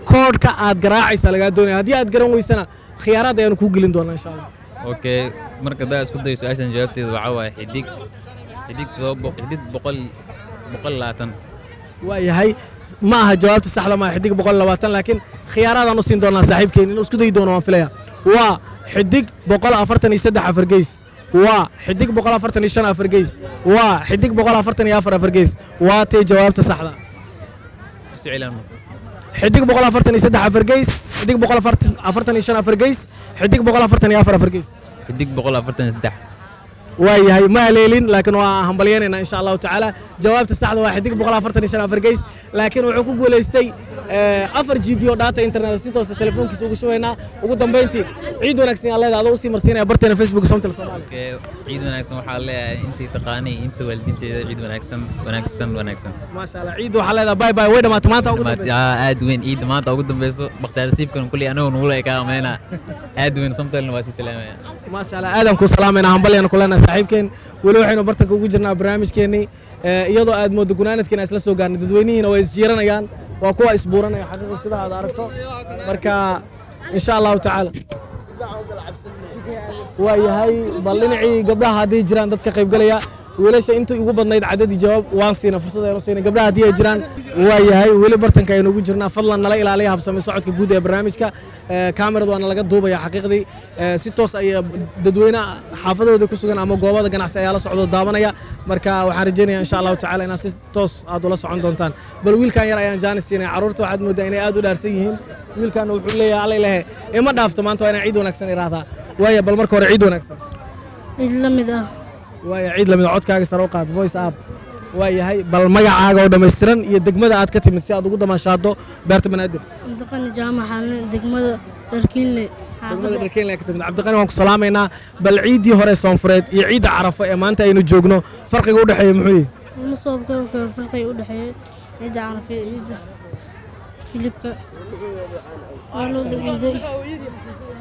koodhka aad garaacaysa lagaa doonaya. Haddii aad garan weysana, khiyaaraad ayaanu kuu gelin doonaa, insha Allah. Okay, marka haddaa isku dayo su-aashan, jawaabteedu waxaa waaye xidig xidig todoba xidig 100 120. Waayahay, ma aha jawaabta saxda, maaha xidig 120, laakiin khiyaaraadaan u siin doonaa saaxiibkeen. Inuu isku dayi doono waan filaya. Waa xidig 143 afar geys, waa xidig 145 afar geys, waa xidig 144 afar geys. Waa tay jawaabta saxda? Ku celaan. Xidig 143 afar geys, xidig 145 afar geys, xidig 144 afar geys. Xidig 143. Waayahay, ma haleelin, laakiin waa hambalyaynaynaa, insha Allahu tacaala. Jawaabta saxda waa xidig 145 afar geys, laakiin wuxuu ku guulaystay 4 GB oo data internet, si toosa telefoonkiisa ugu shubaynaa. Ugu dambayntii, ciid wanaagsan yaa leedahay, adoo usii marsiinaya barteena Facebook Somtel Soomaali. Okay, ciid wanaagsan. Waxaa leeyahay intii taqaanay, inta waalidiinteeda, ciid wanaagsan, wanaagsan, wanaagsan. Maasha Allah, ciid waxaa leedahay bye bye, way dhamaatay maanta ugu dambaysa. Aad weyn, ciidda maanta ugu dambeyso. Bakhtiyaar nasiibkan kulli anagu nugula ekaa meena aad weyn. Somtelna waa sii salaamaya. Maasha Allah, aadaan ku salaamayna, hambalyaan ku leenahay saaxiibkeen. Weli waxaynu bartanka ugu jirnaa barnaamijkeennii, iyadoo aad mooddo gunaanadkeena isla soo gaarnay. Dadweynihiina waa isjiiranayaan, waa kuwa isbuuranaya xaqiiqi sida aad aragto. Marka insha Allahu tacaala, waa yahay, bal dhinacii gabdhaha hadday jiraan dad ka qaybgalaya. Wiilasha intii ugu badnayd cadadii jawaab waan siina, fursad aynu siina. Gabdhaha haddii ay jiraan, waa yahay, weli bartanka aynu ugu jirnaa. Fadlan nala ilaaliya habsami socodka guud ee barnaamijka. Kaamirad waana laga duubaya xaqiiqdii. Si toos ay dadweyne xaafadooda ku sugan ama goobada ganacsi ayaa la socdo daawanaya. Marka waxaan rajeynaya, insha Allahu tacaala, inaad si toos aad ula socon doontaan. Bal wiilkan yar ayaan jaanis siinay. Carruurta waxaad moodaa inay aad u dhaarsan yihiin. Wiilkan wuxuu leeyahay, alla ilahe ima dhaafto maanta, waa inaan ciid wanaagsan iraahdaa. Waaya, bal marka hore ciid wanaagsan. Mid la mid ah. Waaya, ciid lamid. Codkaaga sare u qaad, voice up. Waa yahay, bal magacaaga oo dhammaystiran iyo degmada aad ka timid si aad ugu damaashaado beerta Banaadir. Cabdiqani Jaamac Xaalne, degmada Dharkiinle. Degmada Dharkiinle ka timid. Cabdiqani, waan ku salaamaynaa. Bal ciiddii hore Soonfureed iyo ciidda Carafo ee maanta aynu joogno, farqiga u dhexeeya muxuu yahay? Ma soo koobi karo farqiga u dhexeeya ciidda Carafa iyo ciidda Hilibka waa loo ciiday.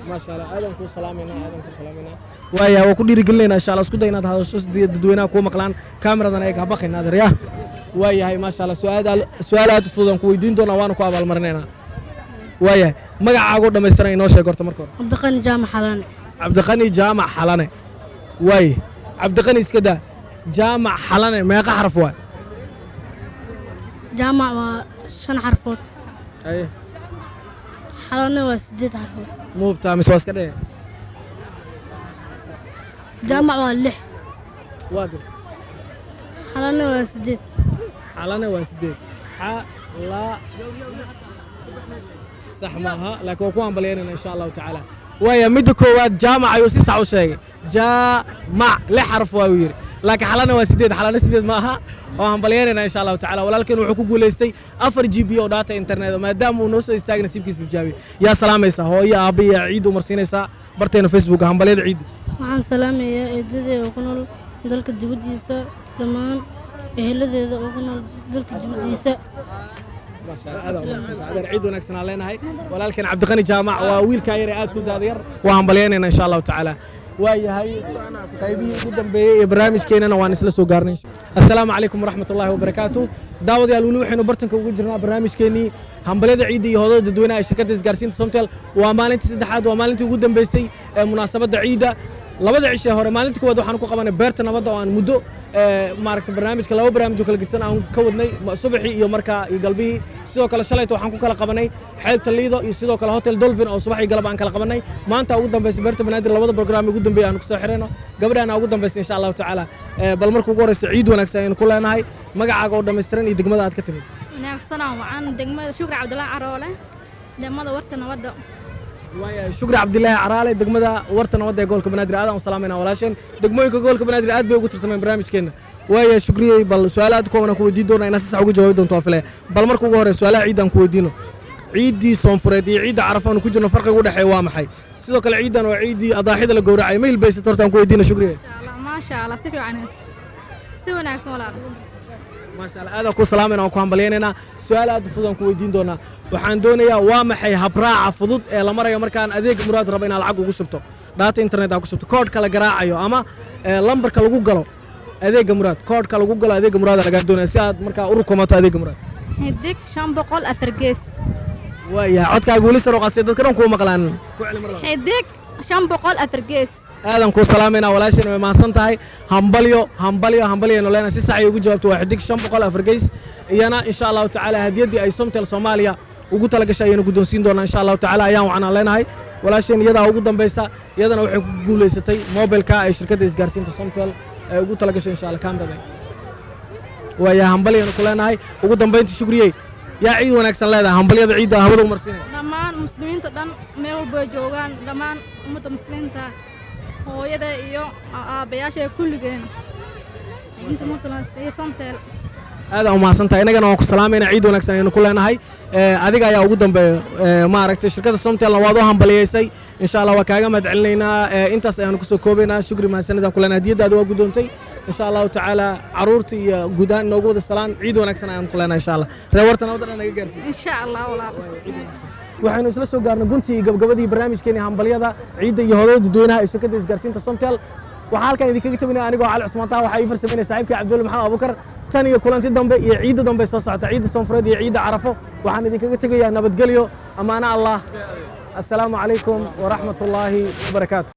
Maasha Allah, aadan kuu salaamayna, aadan kuu salaamayna. Waaya, waa ku dhiirigelinaynaa insha Allah. Isku day inaad hadasho si dadweynaha kuu maqlaan. Kaamiradan eeg, ha baqin adeer. Ya, waayahay, maasha Allah. Su'aal aad u fudud aan ku weydiin doonaa, waana ku abaalmarinaynaa. Waayahay, magacaagoo dhammaystiran inoo sheeg horta marka hore. Cabdiqani Jaamac Xalane. Cabdiqani Jaamac Xalane. Waaye, Cabdiqani iska daa, Jaamac Xalane meeqa xaraf waay? Jaamac waa shan xarfood. Aye. Xalane waa sideed xarfood. Muubtaa mise waa iska dheh? Jaamac waa lix. Waa bir. Xalane waa sideed. Xalane waa sideed. Xa la sax maaha, laakiin waa ku hambalyaynayna insha Allahu tacaala. Waaya, midda koowaad jaamac ayuu si sax u sheegay. Jaamac lix xaraf waa uu yidhi, laakiin xalana waa sideed. Xalana sideed ma aha. Oo hambalyaynayna insha Allahu tacaala. Walaalkeen wuxuu ku guulaystay 4 GB oo data internet, maadaama uu noo soo istaagay nasiibkiisa tijaabiyey. Yaa salaamaysaa? Hooyo, aabba iyo ciid u marsiinaysaa barteena Facebook hambalyada ciidda. Waxaan salaamayaa eedaday oo ku nool dalka dibaddiisa, dhammaan eheladeeda oo ku nool dalka dibaddiisa. Maasha Allah, aad u mahadsantahay. Adeer, ciid wanaagsan aan leenahay. Walaalkeen Cabdiqani Jaamac waa wiilkaa yar ee aad ku daada yar. Waa hambalyaynayna insha Allahu tacaala. Waa yahay, qaybihii ugu dambeeyey ee barnaamijkeenana waan isla soo gaarnay. Assalaamu calaykum waraxmat ullaahi wabarakaatu. Daawadayaal, weli waxaynu bartanka ugu jirnaa barnaamijkeenii hambalyada ciidda iyo hodada dadweynaha ee shirkadda isgaarsiinta Somtel. Waa maalintii saddexaad, waa maalintii ugu dambeysay ee munaasabadda ciidda. Labada cishe hore, maalinta koowaad waxaan ku qabanay beerta nabadda oo aan muddo maaragtay barnaamijka laba barnaamij oo kala gedsan aan ka wadnay, subaxii iyo markaa iyo galbihii. Sidoo kale shalayta waxaan ku kala qabanay xeebta Liido iyo sidoo kale Hotel Dolphin oo subax iyo galab aan kala qabanay. Maanta ugu dambaysa beerta Banaadir, labada program ugu dambeeya aan kusoo xirayno. Gabadhaana ugu dambaysa insha Allahu tacaala. Bal marka ugu horeysa ciid wanaagsan ayaynu ku leenahay. Magacaaga oo dhammaystiran iyo degmada aad ka timid. Wanaagsanaan wacan. Degmada Shukri Cabdullaahi Caroole, degmada Warta Nabadda. Waayahay, Shukri Cabdilaahi Caraale, degmada Warta Nabadda ee gobolka Banaadir. Aadaan u salaamayna walaasheen. Degmooyinka gobolka Banaadir aad bay ugu tartameen barnaamijkeenna. Waaya Shukriyey, bal su-aal aad kooban aan ku weydiin doonaa, inaad si sax uga jawaabi doonto waa filaya. Bal marka ugu horey su-aalaha ciidda aan ku weydiino: ciiddii Soonfureed iyo ciidda Carafa aanu ku jirno farqiga u dhexeeya waa maxay? Sidoo kale ciiddan waa ciiddii adaaxida la gowracay, ma hilbaysat horta? Aan ku weydiino, Shukriye. Maasha Allah, si fiican, si wanaagsan walaal. Maasha Allah, aadaan ku salaamayna, waan ku hambalyaynaynaa. Su-aal aad u fudud aan ku weydiin doonaa. Waxaan doonayaa, waa maxay habraaca fudud ee la marayo markaan adeeg Muraad rabo inaad lacag ugu shubto, data internet aad ku shubto, koodhka la garaacayo ama lambarka lagu galo adeegga Muraad? Koodhka lagu galo adeegga Muraad lagaa doonaya si aad markaa u rukumato adeegga Muraad. *504#. Waayahay, codkaaga weli sar u qasay, dadka dhan kuu maqlaan. Ku celi mar labaad. *504#. Aadan kuu salaamayna walaasheen, way mahadsan tahay. Hambalyo, hambalyo, hambalyaynu leenahay. Si sax ay ugu jawaabto, waa *504#. Iyana insha Allahu tacaala hadiyaddii ay Somtel Soomaaliya ugu talagashay ayaynu guddoonsiin doonaa insha Allahu tacaala. Ayaan wacanaan leenahay walaasheen. Iyadaa ugu dambaysa, iyadana waxay ku guulaysatay mobilka ay shirkadda isgaarsiinta Somtel ay ugu talagashay insha Allah. Kaamrada waaya, hambalyaynu ku leenahay. Ugu dambaynta Shukriyey, yaa ciid wanaagsan leedahay, hambalyada ciidda hawada u marsiinaya? Dhammaan muslimiinta dhan meel walba ay joogaan, dhammaan ummadda muslimiinta, hooyada iyo aabbayaasha kulligeen, inta muslim iyo Somtel. Aad aan umahadsan tahay. Innagana waan ku salaamayna, ciid wanaagsan ayaynu ku leenahay. Adiga ayaa ugu dambeeya. Maaragtay, shirkadda Somtelna waad u hambaliyeysay insha Allah, waa kaaga mahad celinaynaa. Intaas ayaanu kusoo koobaynaa. Shukri, mahadsanidaan ku leenahay. Hadiyaddaada waa guddoontay insha Allahu tacaala. Caruurta iyo guud ahaan inoogu wada salaan. Ciid wanaagsan ayaanu ku leenahay insha Allah. Reer Warta Nabadda dhan naga gaarsiiy. Insha Allah walaal. Waxaynu isla soo gaarnay guntii iyo gabgabadii barnaamijkeeni hambalyada ciidda iyo hodada dadweynaha ee shirkadda isgaarsiinta Somtel. Waxaa halkan idinkaga tabinaya anigoo Cali Cusmaan Taha. Waxaa ii farsameynaya saaxiibkii Cabdulle Maxamed Abubakar. Tan iyo kulanti dambe iyo ciidda dambe soo socota, ciidda Soonfureed iyo ciidda Carafo, waxaan idinkaga tegayaa nabadgelyo, ammaano Allah. Assalaamu calaykum waraxmat ullaahi wabarakaatu.